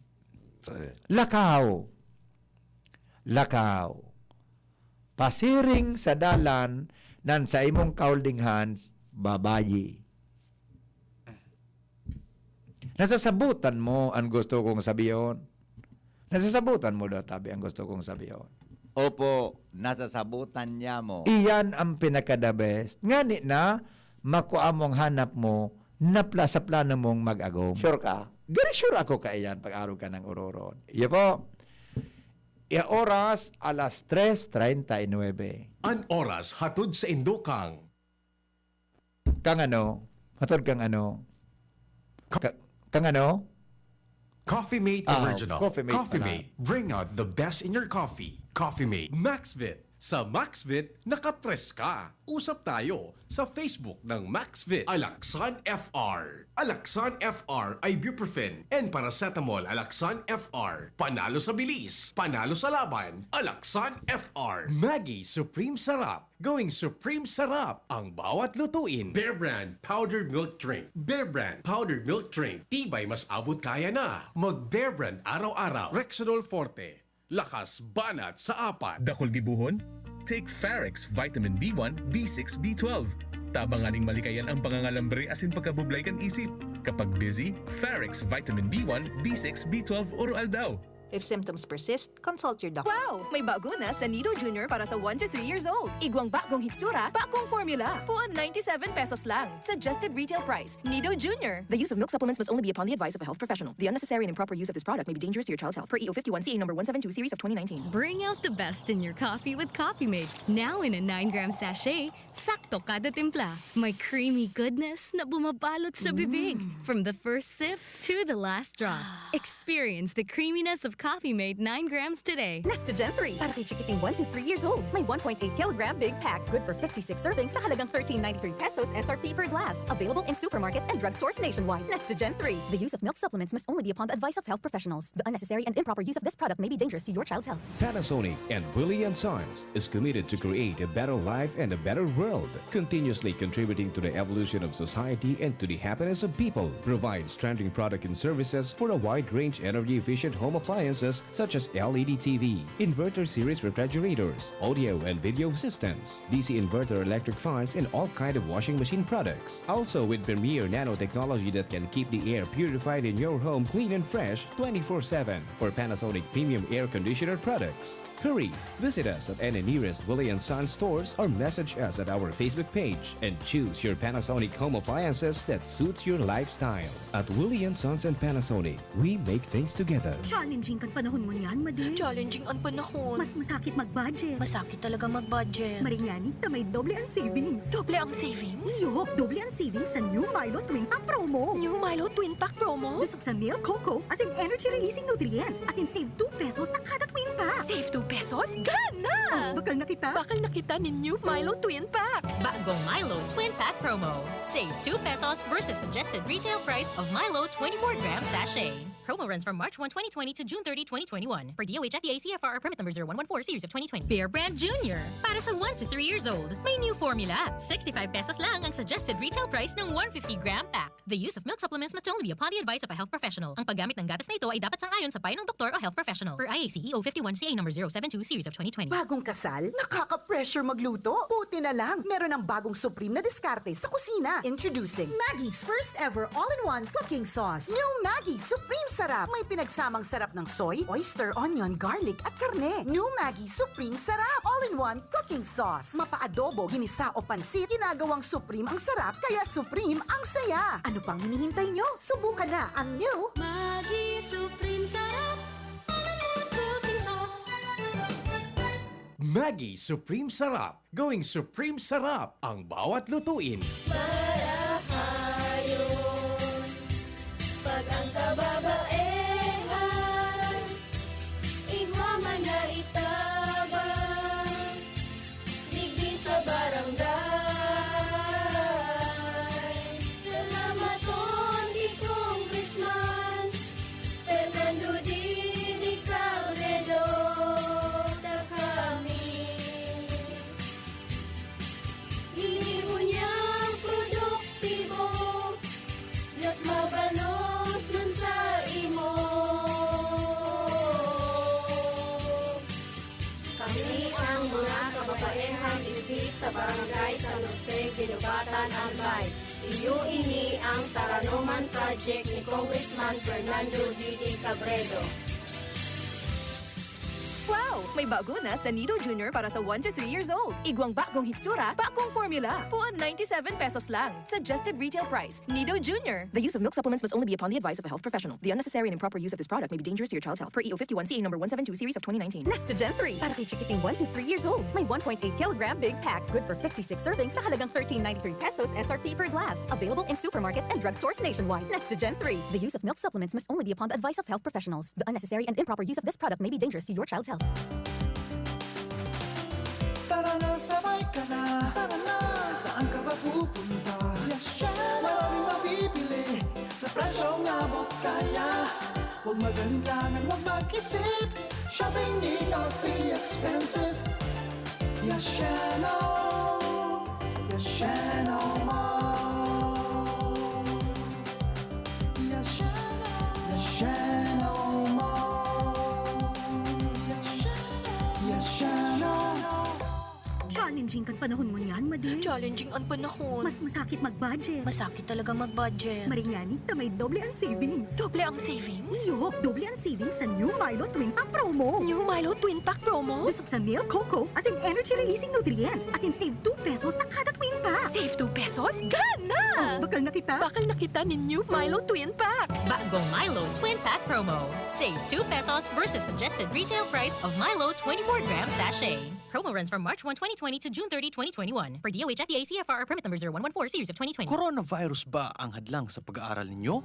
Lakaw. Lakaw. Pasiring sa dalan nan sa imong kaholding hands, babayi. Nasasabutan mo an gusto kong sabihon? Nasasabutan mo daw, tabi, ang gusto kong sabihon? Opo, nasasabutan niya mo. Iyan ang pinaka-the best. Ngani na, makua mong hanap mo, napla sa plano mong mag-agom. Sure ka? Very sure ako kaiyan pag-arog ka ng uroron. Iyo po. Iya oras, alas tres treinta y nueve. An oras hatod sa indokang. Kang ano? Hatod kang ano? Ka- kang ano? Coffee Mate Ah, Original. Coffee Mate Coffee pala. Mate. Bring out the best in your coffee. Coffee Mate. Maxvit. Sa Maxvit, nakatres ka. Usap tayo sa Facebook ng Maxvit. Alaxan F R. Alaxan F R, ibuprofen and paracetamol. Alaxan F R. Panalo sa bilis. Panalo sa laban. Alaxan F R. Maggi Supreme Sarap. Going Supreme Sarap ang bawat lutuin. Bear Brand Powdered Milk Drink. Bear Brand Powdered Milk Drink. Tibay mas abot kaya na. Mag Bear Brand araw-araw. Rexidol Forte. Lakas banat sa apat. Dakul gibohon? Take Farex Vitamin B one, B six, B twelve. Tabang nganing malikayan ang pangangalambre asin pagkabublay kan isip. Kapag busy, Farex Vitamin B one, B six, B twelve oro-aldaw. If symptoms persist, consult your doctor. Wow! May bago na sa Nido Junior para sa one to three years old. Igwang bagong hitsura, bagong formula. Puon ninety-seven pesos lang. Suggested retail price. Nido Junior. The use of milk supplements must only be upon the advice of a health professional. The unnecessary and improper use of this product may be dangerous to your child's health. Per E O fifty-one C A number one seven two series of twenty nineteen. Bring out the best in your coffee with Coffee Mate. Now in a nine gram sachet, Sakto kada timpla. May creamy goodness na bumabalot sa bibig. From the first sip to the last drop. Experience the creaminess of Coffee Mate nine grams today. Nestogen three, para kay chikiting one to three years old. May one point eight kilogram big pack. Good for fifty-six servings sa halagang thirteen ninety-three pesos S R P per glass. Available in supermarkets and drugstores nationwide. Nestogen three. The use of milk supplements must only be upon the advice of health professionals. The unnecessary and improper use of this product may be dangerous to your child's health. Panasonic and Willie and Sons is committed to create a better life and a better world, continuously contributing to the evolution of society and to the happiness of people. Provides trending product and services for a wide range energy-efficient home appliances such as L E D T V, inverter series refrigerators, audio and video systems, D C inverter electric fans, and all kind of washing machine products. Also with premier nanotechnology that can keep the air purified in your home clean and fresh twenty-four seven for Panasonic premium air conditioner products. Hurry! Visit us at any nearest Willie and Sons stores or message us at our Facebook page and choose your Panasonic home appliances that suits your lifestyle. At Willie and Sons and Panasonic, we make things together. Challenging kan panahon ngunyan, madi. Challenging ang panahon. Mas masakit mag-budget. Masakit talaga mag-budget. Maringani ta may doble ang savings. Doble ang savings? Iyo, doble ang savings sa new Milo Twin Pack Promo. New Milo Twin Pack Promo? Busog sa milk, cocoa, as in energy-releasing nutrients, as in save two pesos sa kada Twin Pack. Save two pesos? Gana! Bakal na kita. Bakal na kita nin New Milo Twin Pack! Bagong Milo Twin Pack Promo. Save two pesos versus suggested retail price of Milo twenty-four gram sachet. Promo runs from March one, twenty twenty to June thirty, twenty twenty-one. Per D O H F D A C F R or permit number zero one one four series of twenty twenty. Bear Brand Junior. Para sa one to three years old. May new formula. Sixty-five pesos lang ang suggested retail price ng one fifty gram pack. The use of milk supplements must only be upon the advice of a health professional. Ang paggamit ng gatas na ito ay dapat sang-ayon sa payo ng doktor o health professional. Per I A C E O fifty-one C A number zero seven two series of twenty twenty. Bagong kasal? Nakaka-pressure magluto? Buti na lang, meron ng bagong supreme na diskarte sa kusina. Introducing Maggie's first ever all-in-one cooking sauce. New Maggie Supreme Sarap. May pinagsamang sarap ng soy, oyster, onion, garlic, at karne. New Maggie Supreme Sarap. All-in-one cooking sauce. Mapa-adobo, ginisa o pansit, ginagawang supreme ang sarap, kaya supreme ang saya. Ano pang hinihintay nyo? Subukan na ang new Maggi Supreme Sarap, all-in-one cooking sauce. Maggi Supreme Sarap, going Supreme Sarap ang bawat lutuin. Marahayon, pag ang kababaehan, igwa man na itabang, digdi sa barangay. Salamaton ki Congressman Fernando Didi Cabredo, ta kami ini ngunyan produktibo, mas mabalos man sa imo. Kami ang mga kababaehang digdi sa Barangay San Jose, Guinobatan, Albay. Iyo ini ang Taranoman Project ni Congressman Fernando Didi Cabredo. Wow! May bago na sa Nido Junior para sa one to three years old. Igwang bagong hitsura, bagong formula. Puon ninety-seven pesos lang. Suggested retail price. Nido Junior. The use of milk supplements must only be upon the advice of a health professional. The unnecessary and improper use of this product may be dangerous to your child's health. Per E O fifty-one C A number one seven two series of twenty nineteen. Nestogen three, para kay chikiting one to three years old. May one point eight kilogram big pack. Good for fifty-six servings sa halagang thirteen ninety-three pesos S R P per glass. Available in supermarkets and drugstores nationwide. Nestogen three. The use of milk supplements must only be upon the advice of health professionals. The unnecessary and improper use of this product may be dangerous to your child's health. Tara na, sabay ka na. Tara na, saan ka ba pupunta? Maraming mabibili sa presyong abot kaya. Huwag mag-alinlangan, huwag mag-isip. Shopping need not be expensive. Yasheno, Yasheno Mall. Yasheno, Yasheno Mall. Yasheno, Yasheno. Challenging kan panahon ngunyan, madi. Challenging ang panahon. Mas masakit mag-budget. Masakit talaga mag-budget. Maringani ta may doble ang savings. Doble ang savings? Iyo, doble ang savings sa new Milo Twin Pack Promo. New Milo Twin Pack Promo? Busog sa milk, cocoa, as in energy-releasing nutrients, as in save two pesos sa kada Twin Pack. Save two pesos? Gana! Bakal na kita. Bakal na kita nin new Milo Twin Pack. Bagong Milo Twin Pack Promo. Save two pesos versus suggested retail price of Milo twenty-four gram sachet. Promo runs from March one, twenty twenty to June thirty, twenty twenty-one, per D O H F D A C F R or permit number zero one one four series of twenty twenty. Coronavirus ba ang hadlang sa pag-aaral ninyo?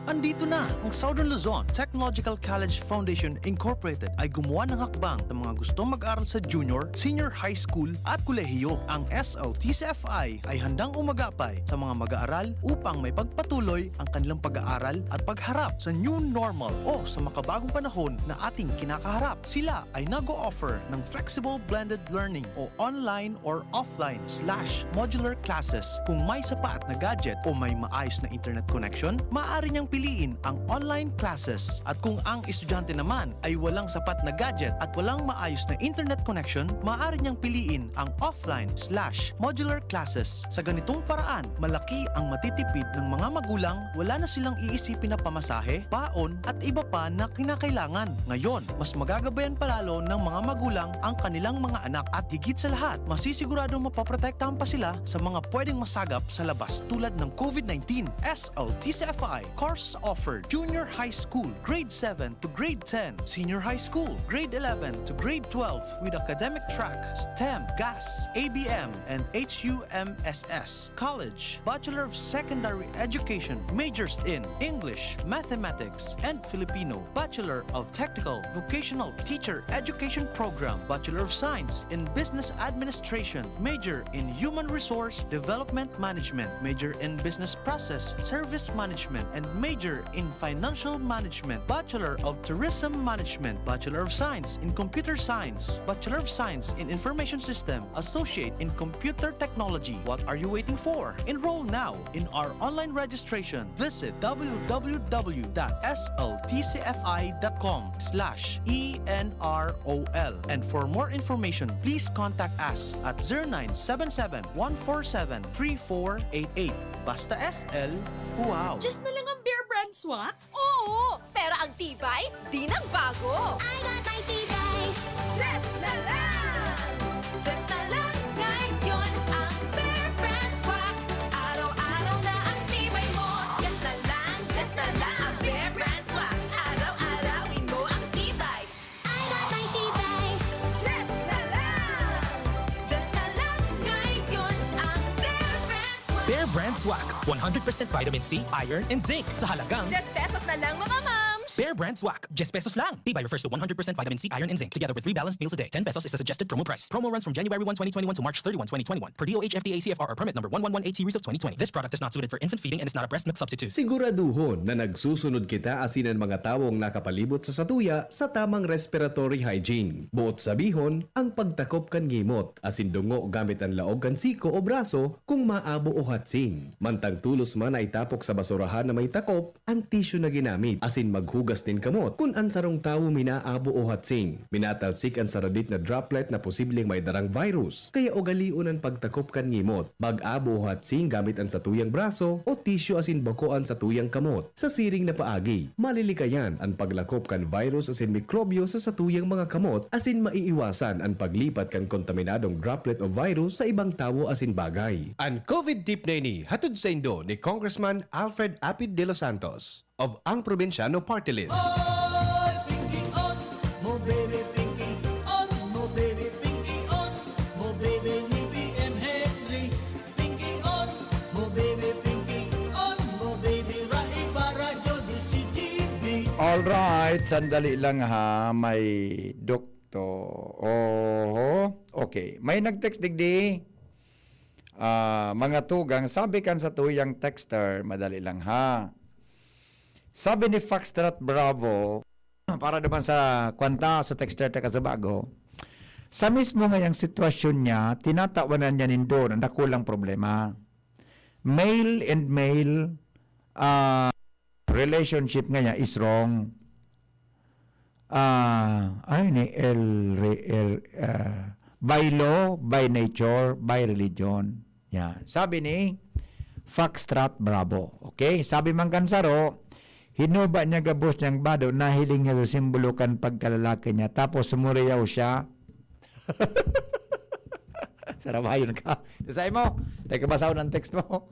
Andito na! Ang Southern Luzon Technological College Foundation Incorporated ay gumawa ng hakbang sa mga gustong mag-aral sa junior, senior high school at kolehiyo. Ang S L T C F I ay handang umagapay sa mga mag-aaral upang may pagpatuloy ang kanilang pag-aaral at pagharap sa new normal o sa makabagong panahon na ating kinakaharap. Sila ay nag-o-offer ng flexible blended learning o online or offline slash modular classes. Kung may sapat na gadget o may maayos na internet connection, maaari niyang piliin ang online classes. At kung ang estudyante naman ay walang sapat na gadget at walang maayos na internet connection, maaari niyang piliin ang offline slash modular classes. Sa ganitong paraan, malaki ang matitipid ng mga magulang, wala na silang iisipin na pamasahe, baon, at iba pa na kinakailangan. Ngayon, mas magagabayan palalo ng mga magulang ang kanilang mga anak at higit sa lahat, masisiguradong mapoprotektahan pa sila sa mga pwedeng masagap sa labas tulad ng COVID nineteen. S L T C F I, course offered, junior high school, grade seven to grade ten, senior high school, grade eleven to grade twelve with academic track, STEM, GAS, A B M, and H U M S S. College, Bachelor of Secondary Education, majors in English, Mathematics, and Filipino, Bachelor of Technical Vocational Teacher Education Program, Bachelor of Science in Business Administration, major in Human Resource Development Management, major in Business Process Service Management, and major in Financial Management, Bachelor of Tourism Management, Bachelor of Science in Computer Science, Bachelor of Science in Information System, Associate in Computer Technology. What are you waiting for? Enroll now in our online registration. Visit w w w dot s l t c f i dot com slash e n r o l. And for more information, please contact us at zero nine seven seven, one four seven, three four eight eight. Basta S L, wow! Just na lang ang Bear Brand Swak? Oo, pero ang tibay, di nagbago. I got my tibay. Just na lang! Just na lang ngayon ang Bear Brand Swak. Araw-araw na ang tibay mo. Just na lang, just na lang ang Bear Brand Swak. Araw-arawin mo ang tibay. I got my tibay. Just na lang! Just na lang ngayon ang Bear Brand Swak. Bear Brand Swak, one hundred percent vitamin C, iron, and zinc sa halagang Just pesos na lang, mga mams! Bear Brand Swak, just pesos lang. Tibay refers to one hundred percent vitamin C, iron, and zinc, together with three balanced meals a day. Ten pesos is the suggested promo price. Promo runs from January one, twenty twenty-one to March thirty-one, twenty twenty-one, per D O H F D A C F R or permit number one one one eight series of twenty twenty. This product is not suited for infant feeding and is not a breast milk substitute. Siguraduhon na nagsusunod kita asin an mga tawong nakapalibot sa satuya sa tamang respiratory hygiene. Boot sabihon, ang pagtakop kan ngimot asin dungo gamit an laog kan siko o braso kung maabo o hatsing. Mantang tolos man na itapok sa basurahan na may takop an tisyu na ginamit asin maghugas nin kamot kun an sarong tawo minaabo o hatsing. Minatalsik an saradit na droplet na posibleng may darang virus, kaya ugalion an pagtakop kan ngimot. Mag-abo o hatsing gamit an satuyang braso o tisyu asin bako an satuyang kamot. Sa siring na paagi, malilikayan an paglakop kan virus asin mikrobyo sa satuyang mga kamot asin maiiwasan an paglipat kan kontaminadong droplet o virus sa ibang tawo asin bagay. An COVID tip na ini hatod saindo ni Congressman Alfred Apid de los Santos of Ang Probinsyano Party List. Oy, Pinky on, mo baby Pinky on, mo baby Pinky on, mo baby ni B M Henry. Pinky on, mo baby Pinky on, mo baby Rai Barajo di si G B. Alright, sandali lang ha, may doktor. Oho. Okay, may nag-text digdi. Ah, mga tugang, sabi kan satuyang texter, madali lang ha. Sabi ni Foxtrot Bravo, para naman sa kwanta, sa texter ta kasabago, sa mismo ngayang sitwasyon niya, tinatawanan niya nindo na dakulang problema. Male and male, ah, relationship ngaya is wrong. Ah, ano ni el, re- el, ah, by law, by nature, by religion. Yan. Sabi ni Foxtrot Bravo. Okay? Sabi man kan saro, hinuba niya gabos niyang bado, nahiling niya sa simbolo kan pagkalalaki niya. Tapos sumuriyaw siya. Sarabayon ka. Isay mo, nakabasa ko ng text mo.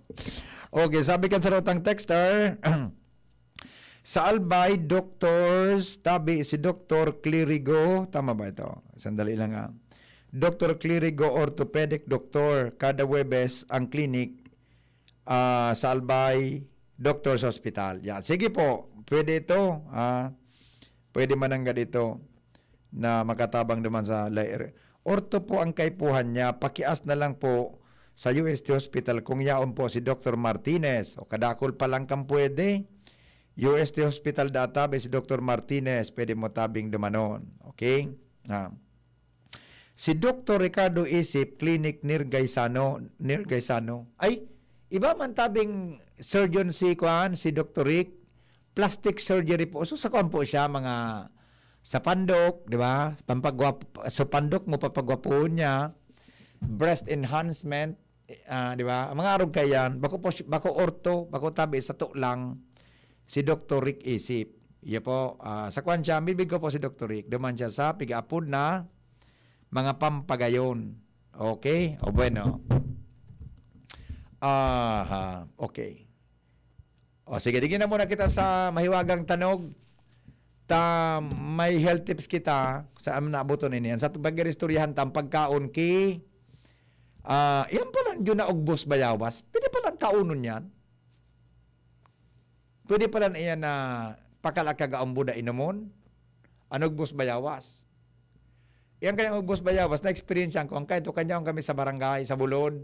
Okay, sabi kan sarotang texter, sa Albay, doctors, tabi si Doktor Clerigo. Tama ba ito? Sandali lang ah. Doctor Clerigo, orthopedic doctor, kada Huwebes ang clinic, ah, sa Albay Doctors Hospital. Yan. Sige po, pwede ito. Ah, pwede mananggad ito na makatabang naman sa lai-, ortho po ang kaipuhan niya. Pakias na lang po sa U S T Hospital kung yaon po si Doctor Martinez. O kadakul pa lang kan pwede. U S T Hospital data, si Doctor Martinez, pwede mo tabing dumanon. Okay? Ah. Si Doctor Ricardo Isip, Clinic near Gaisano, near Gaisano. Ay, iba man tabing surgeon si kuan, si Doctor Rick. Plastic surgery po. So, sa kuan po siya, mga sa pandok, di ba? Pampagwap-, sa pandok mo, papagwapuhon niya. Breast enhancement, ah, di ba? Ang mga arog kaiyan, bako po si-, bako ortho, bako tabi, sato lang, si Doctor Rick Isip. Iya po, ah, sa kuan siya, bibigo po si Doctor Rick. Duman siya sa pigaapod na mga pampagayon. Okay? O bueno. Aha, okay. O sige, digi na muna kita sa mahiwagang tanog. Ta may health tips kita sa am naabuton ini. Sa pag-iristoryahan ta ang pagkaon ki, ah, iyan pala yun na ugbos bayawas. Pwede pala kaunon yan. Pwede pala na iyan na pakalakag ang buda inomon. Ang ugbos bayawas. Iyan kaya ugbos bayawas, na-experience ko. Ang kaito, kanya kami sa barangay, sa Bulod.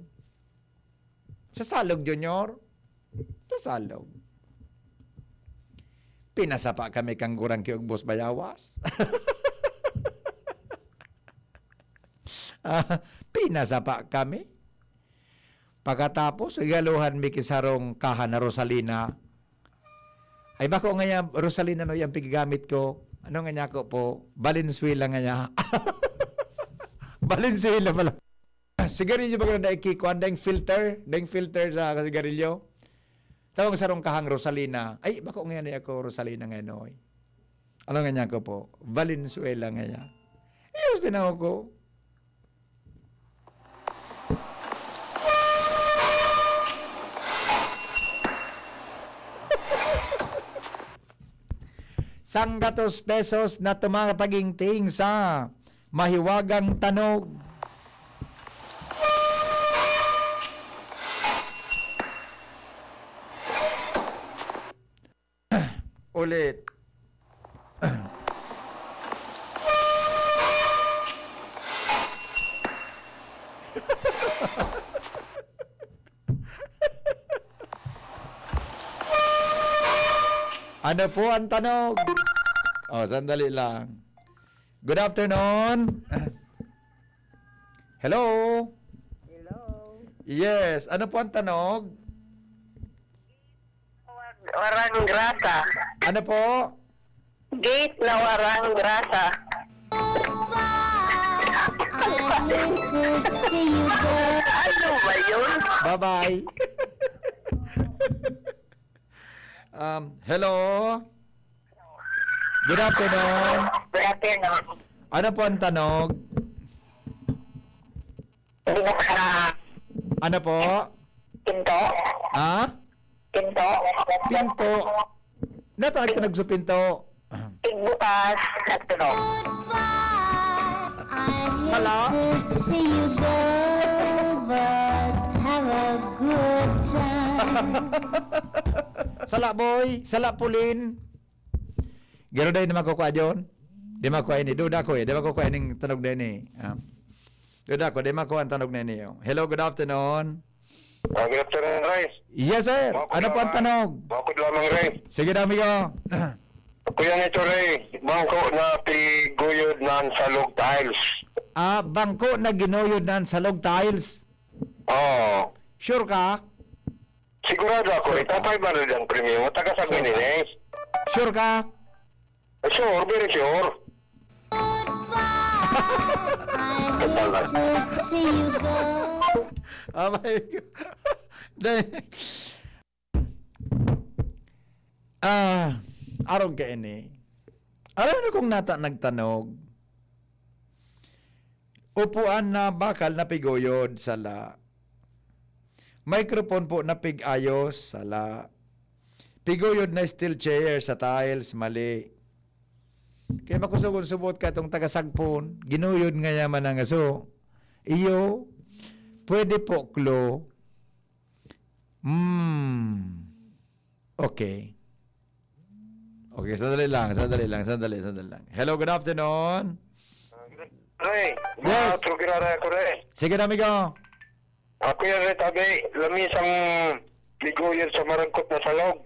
Sa Salog, Junior. Sa Salog. Pinasapa kami kang gurang ki ugbos bayawas. Ah, pinasapa kami. Pagkatapos, igaluhan mi ki sarong kahan na Rosalina. Ay, bako nga ya, Rosalina, no, yung pigagamit ko. Ano nga niya ko po? Valenzuela nga niya. Valenzuela pala. Sigarilyo ba ka na daig ki-, kuwan, daing filter? Daing filter sa sigarilyo? Tawag sarong kahang Rosalina. Ay, bako ngayon ay ako Rosalina ngayon, oy. Ano nga niya ko po? Valenzuela nga niya. Iyos din ako ko. Sanggatos pesos na tumataginting sa mahiwagang tanog. Ulit. Ano po ang tanog? Oh, sandali lang. Good afternoon. Hello? Hello? Yes, ano po ang tanog? Warang grasa. Ano po? Gate na warang grasa. I hate to see you go. Ano ba yun? Bye-bye. Um, hello? Good afternoon. Good afternoon. Ano po ang tanog? Binuksan. Ano po? Pinto. Ha? Pinto. Pinto. Natawag ka nagso pinto. Tigbukas at tunog. Sala? To see you go, but have a good time. Sala, boy. Sala, Pulin. Garo dai na makukuha, John. Di makuha ini. Duda ko eh. Di makukuha ining tanog na ini. Ah. Duda ko, di makuha ang tanog na ini, oh. Hello, good afternoon. Ah, good afternoon, Ray. Yes, sir. Mako Ano po ang lamang. Tanog? Mako lamang, Ray. Sige daw, amigo. Kuya Nito, Ray, bangko na piguyod na ang salog tiles. Ah, bangko na ginuyod na ang salog tiles. Oo. Sure ka? Sigurado ako, Sure ka? Ito five hundred ang premium. Taga San Sure ka? Benitez. Sure ka? Sure, very sure. I hate to see you go. Abay ko. Dai-, ah, arog ka ini. Alam mo kung nata nagtanog? Upuan na bakal na piguyod, sala. Microphone po na pig-ayos, sala. Piguyod na steel chair sa tiles, mali. Kaya makusog ang subot ka itong taga-sagpon, ginuyod nga yaman ang aso. Iyo, pwede po, Klo. Hmm. Okay. Okay, sandali lang, sandali lang, sandali, sandali lang. Hello, good afternoon. Re, Yes. Mga Trugirara ako, re. Sige na, amigo. Ako yan, re, tabi. Lamis ang ligoyan sa marangkot na salog.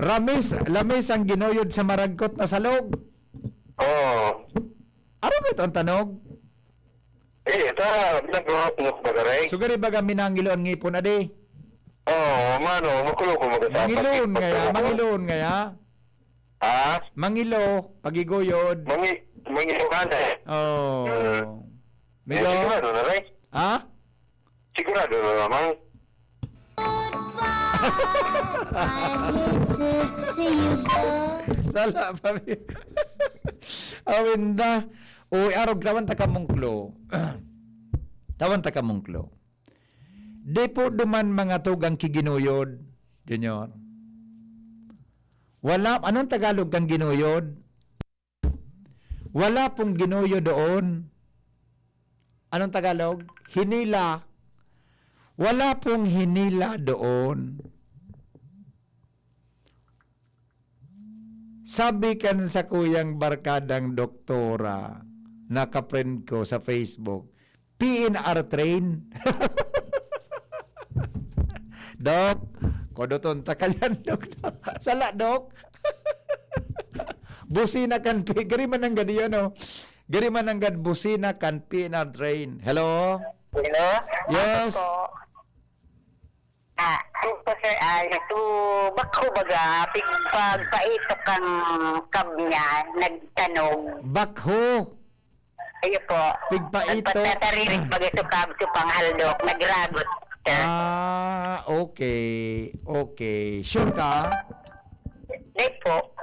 Ramis, lamis ang ginuyod sa marangkot na salog. Oo. Ano kayo ang tanog? Eh, ta, nagluhok-luhok ba, re? So, gari baga minangilo ang ngipon, adi? Oo, mano, makulog ko mag-asawa. Mangiloon ngaya, mangiloon ngaya. Ha? Mangilo, pagiguyod. Mangi-, mangilo ka na eh. Oh. Hmm. Eh, Milo? Sigurado na, re? Ha? Sigurado na naman. I hate to see you go. Sala pa mi. Awinda. Uy, arog, tawan ta kamong Klo. Tawan ta kamong Klo. Di po duman mga tugang kiginuyod, Junior. Wala, anong Tagalog kan ginuyod? Wala pong ginuyo doon. Anong Tagalog? Hinila. Wala pong hinila doon. Sabi kan sa kuyang barkadang doktora, na ka-friend ko sa Facebook, P N R train. Doc, kodoton ta ka dyan, Doc. Sala, Doc. Busina kan P-, gari man nanggad iyan, oh. Gari man nanggad busina kan P N R train. Hello? Hello? Yes. Ako po. Ah, ako po, sir, ay, ito, bakho baga, pig-, pagpaito kang kab niya, nagtanog. Bakho? Ayo po. Pigpaito. Nagpatataririp baga sa kab, sa panghaldok, nagragot. Sir. Ah, okay. Okay. Sure ka? Di po.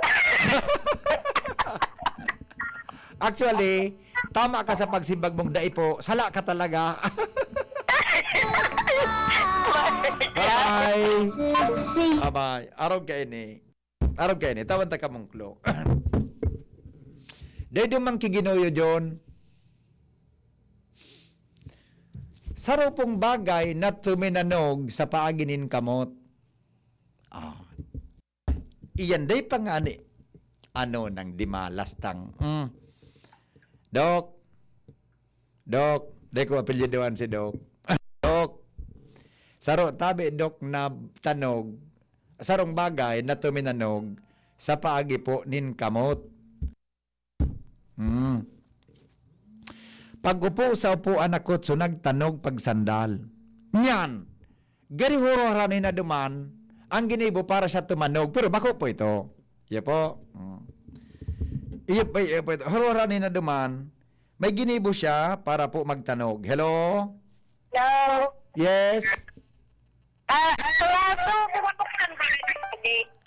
Actually, tama ka sa pagsimbag mong dai po. Sala ka talaga. Bye-bye. Bye-bye. Arog ka ini. Arog ka ini. Tawan ta kamong Klo. Dai duman kiginuyo, John. Saro pong bagay na tuminanog sa paagi nin kamot. Ah. Iyan day pa nga ni, ano nang dimalas tang, mm. Doc, Doc, day ko apelyidohan si Doc. Doc, saro tabi, Doc, na tanog, sarong bagay na tuminanog sa paagi po nin kamot. Hmm. Pag-upo sa upuan na kutso, nagtanog pagsandal. Nyan, gari huro harani na duman, ang ginibo para siya tumanog, pero bako po ito. Iya po. Hmm. Iya po, iya po ito. Huro harani na duman, may ginibo siya para po magtanog. Hello? Hello? Yes? Ah, wala po.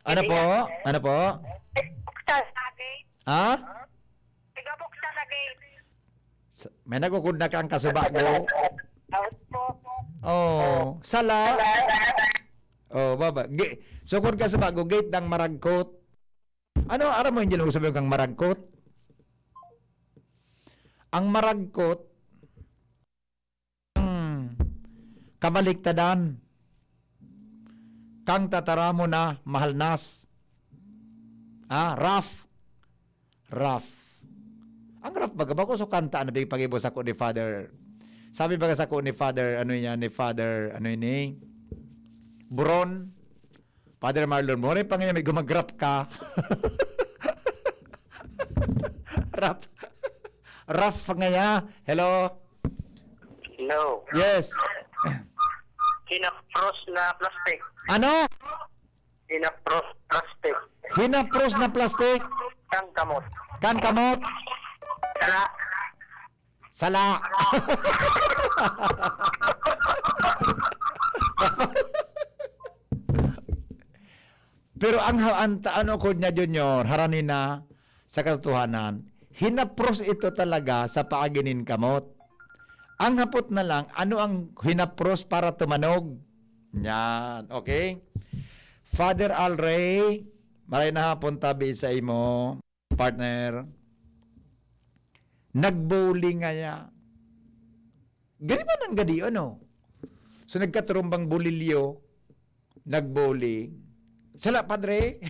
Ano po? Ano po? Buksan lagi. Ha? Taga-buksan na gate. Sa-, may nagukod na kang kasubago. Opo. Oh, sala. Oh, baba. Gi-, sukod ka sa bago, gate ng maragkot. Ano, aram mo, Angel, mo sabihin kang maragkot? Ang maragkot, Hmm. Kabaliktadan. Kang tataramon na mahalnas. Ah, rough. Rough. Ang rough baga, bako so kanta na pag-ibo sako ni Father. Sabi baga sako ni Father, ano niya, ni Father, ano ini? Buron. Father Marlon, mo rin pa ngayon, may gumagrap ka. Rap. Rap ngaya. Hello? Hello. Yes. Hinapros na plastic. Ano? Hinapros plastic. Hinapros na plastic? Kan kamot. Kan kamot? Sala. Sala. Pero ang ha-, ang ta-, ano ko niya, Junior, harani na sa katotohanan, hinapros ito talaga sa paagi nin kamot. Ang hapot na lang, ano ang hinapros para tumanog? Yan, okay? Father Al Rey, maray na hapon tabi sa imo, partner. Nag-bowling ngaya. Gari man ang gadi, ano? So, nagkaturumbang bolilyo, nag-bowling. Sala, padre?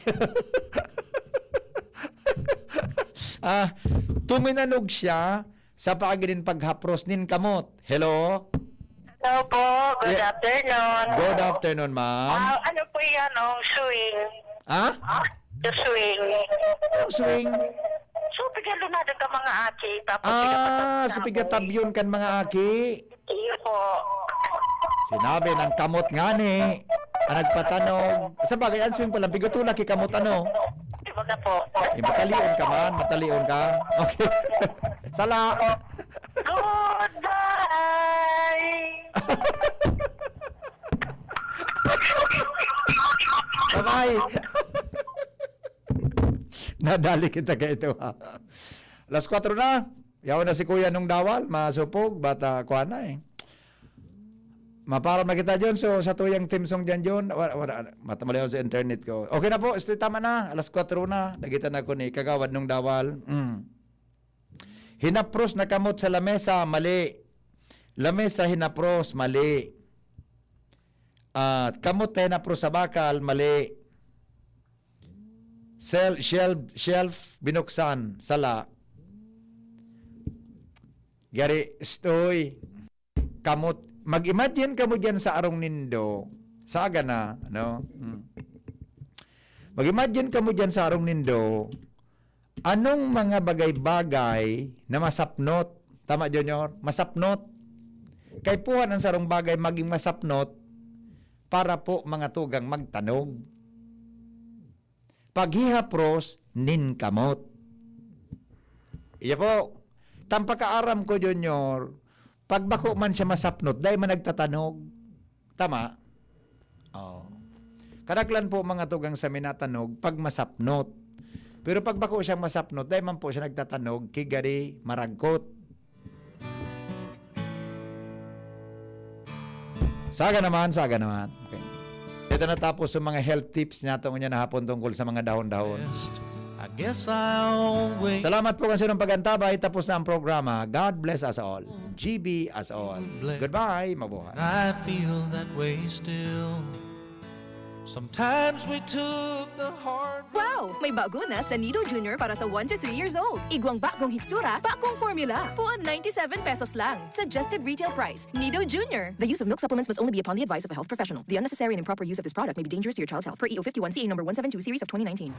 Ah, tuminanog siya sa paagi nin paghapros nin kamot. Hello? Hello po. Good Yeah. afternoon. Good afternoon, ma'am. Ah, ano po yan, oh, swing? Ha? The swing. Ano swing? So, pigado na ka mga aki, tapos Ah, pigapatapos sa na pigatabyon kan mga aki. Iyo po. Sinabi ng kamot ngani, ang nagpatanog. Sa bagay, ang swing pala, pigutula ki kamot, ano? Di ba ka po? Eh, matalion ka man, matalion ka. Okay. Sala. Goodbye! Bye-bye! Nadali kita ka ito, ha? Alas kwatro na. Yaw na si Kuya nung dawal, masupog, bata, kuha na eh. Maparam na kita, John. So, sa tuyang theme song dyan, John, wala, wala, matamali ako sa internet ko. Okay na po, este, tama na. Alas kwatro na. Nagitan ako ni Kagawad nung dawal. Mm. Hinapros na kamot sa lamesa, mali. Lamesa hinapros, mali. At kamot na hinapros sa bakal, mali. Sel-, shelf, shelf binuksan, sala. Gari, stoy, kamot. Mag-imagine kamo diyan sa arong nindo. Saga na, ano? Hmm. Mag-imagine kamo diyan sa arong nindo. Anong mga bagay-bagay na masapnot? Tama, Junior? Masapnot. Kaipuhan ang sarong bagay maging masapnot para po mga tugang magtanog. Paghihapros nin kamot. Iya po. Tampakaaram ko, Junior, pag bako man siya masapnot, dai man nagtatanog. Tama? Oh. Kadaklan po mga tugang sa minatanog pag masapnot. Pero pag bako siyang masapnot, dai man po siya nagtatanog, kigari, maragkot. Saga naman, saga naman. Okay. Ito na tapos sa mga health tips niya tong niya na hapon tungkol sa mga dahon-dahon. I guess I always Salamat po kasi ng pag-antabay. Tapos na ang programa. God bless us all. G B us all. Goodbye. Mabuhay. I feel that way still. Sometimes we took the hard Wow! May bago na sa Nido Junior para sa one to three years old. Igwang bagong hitsura, bagong formula. Puon ninety-seven pesos lang. Suggested retail price. Nido Junior. The use of milk supplements must only be upon the advice of a health professional. The unnecessary and improper use of this product may be dangerous to your child's health. Per E O fifty-one C A number one seven two series of twenty nineteen.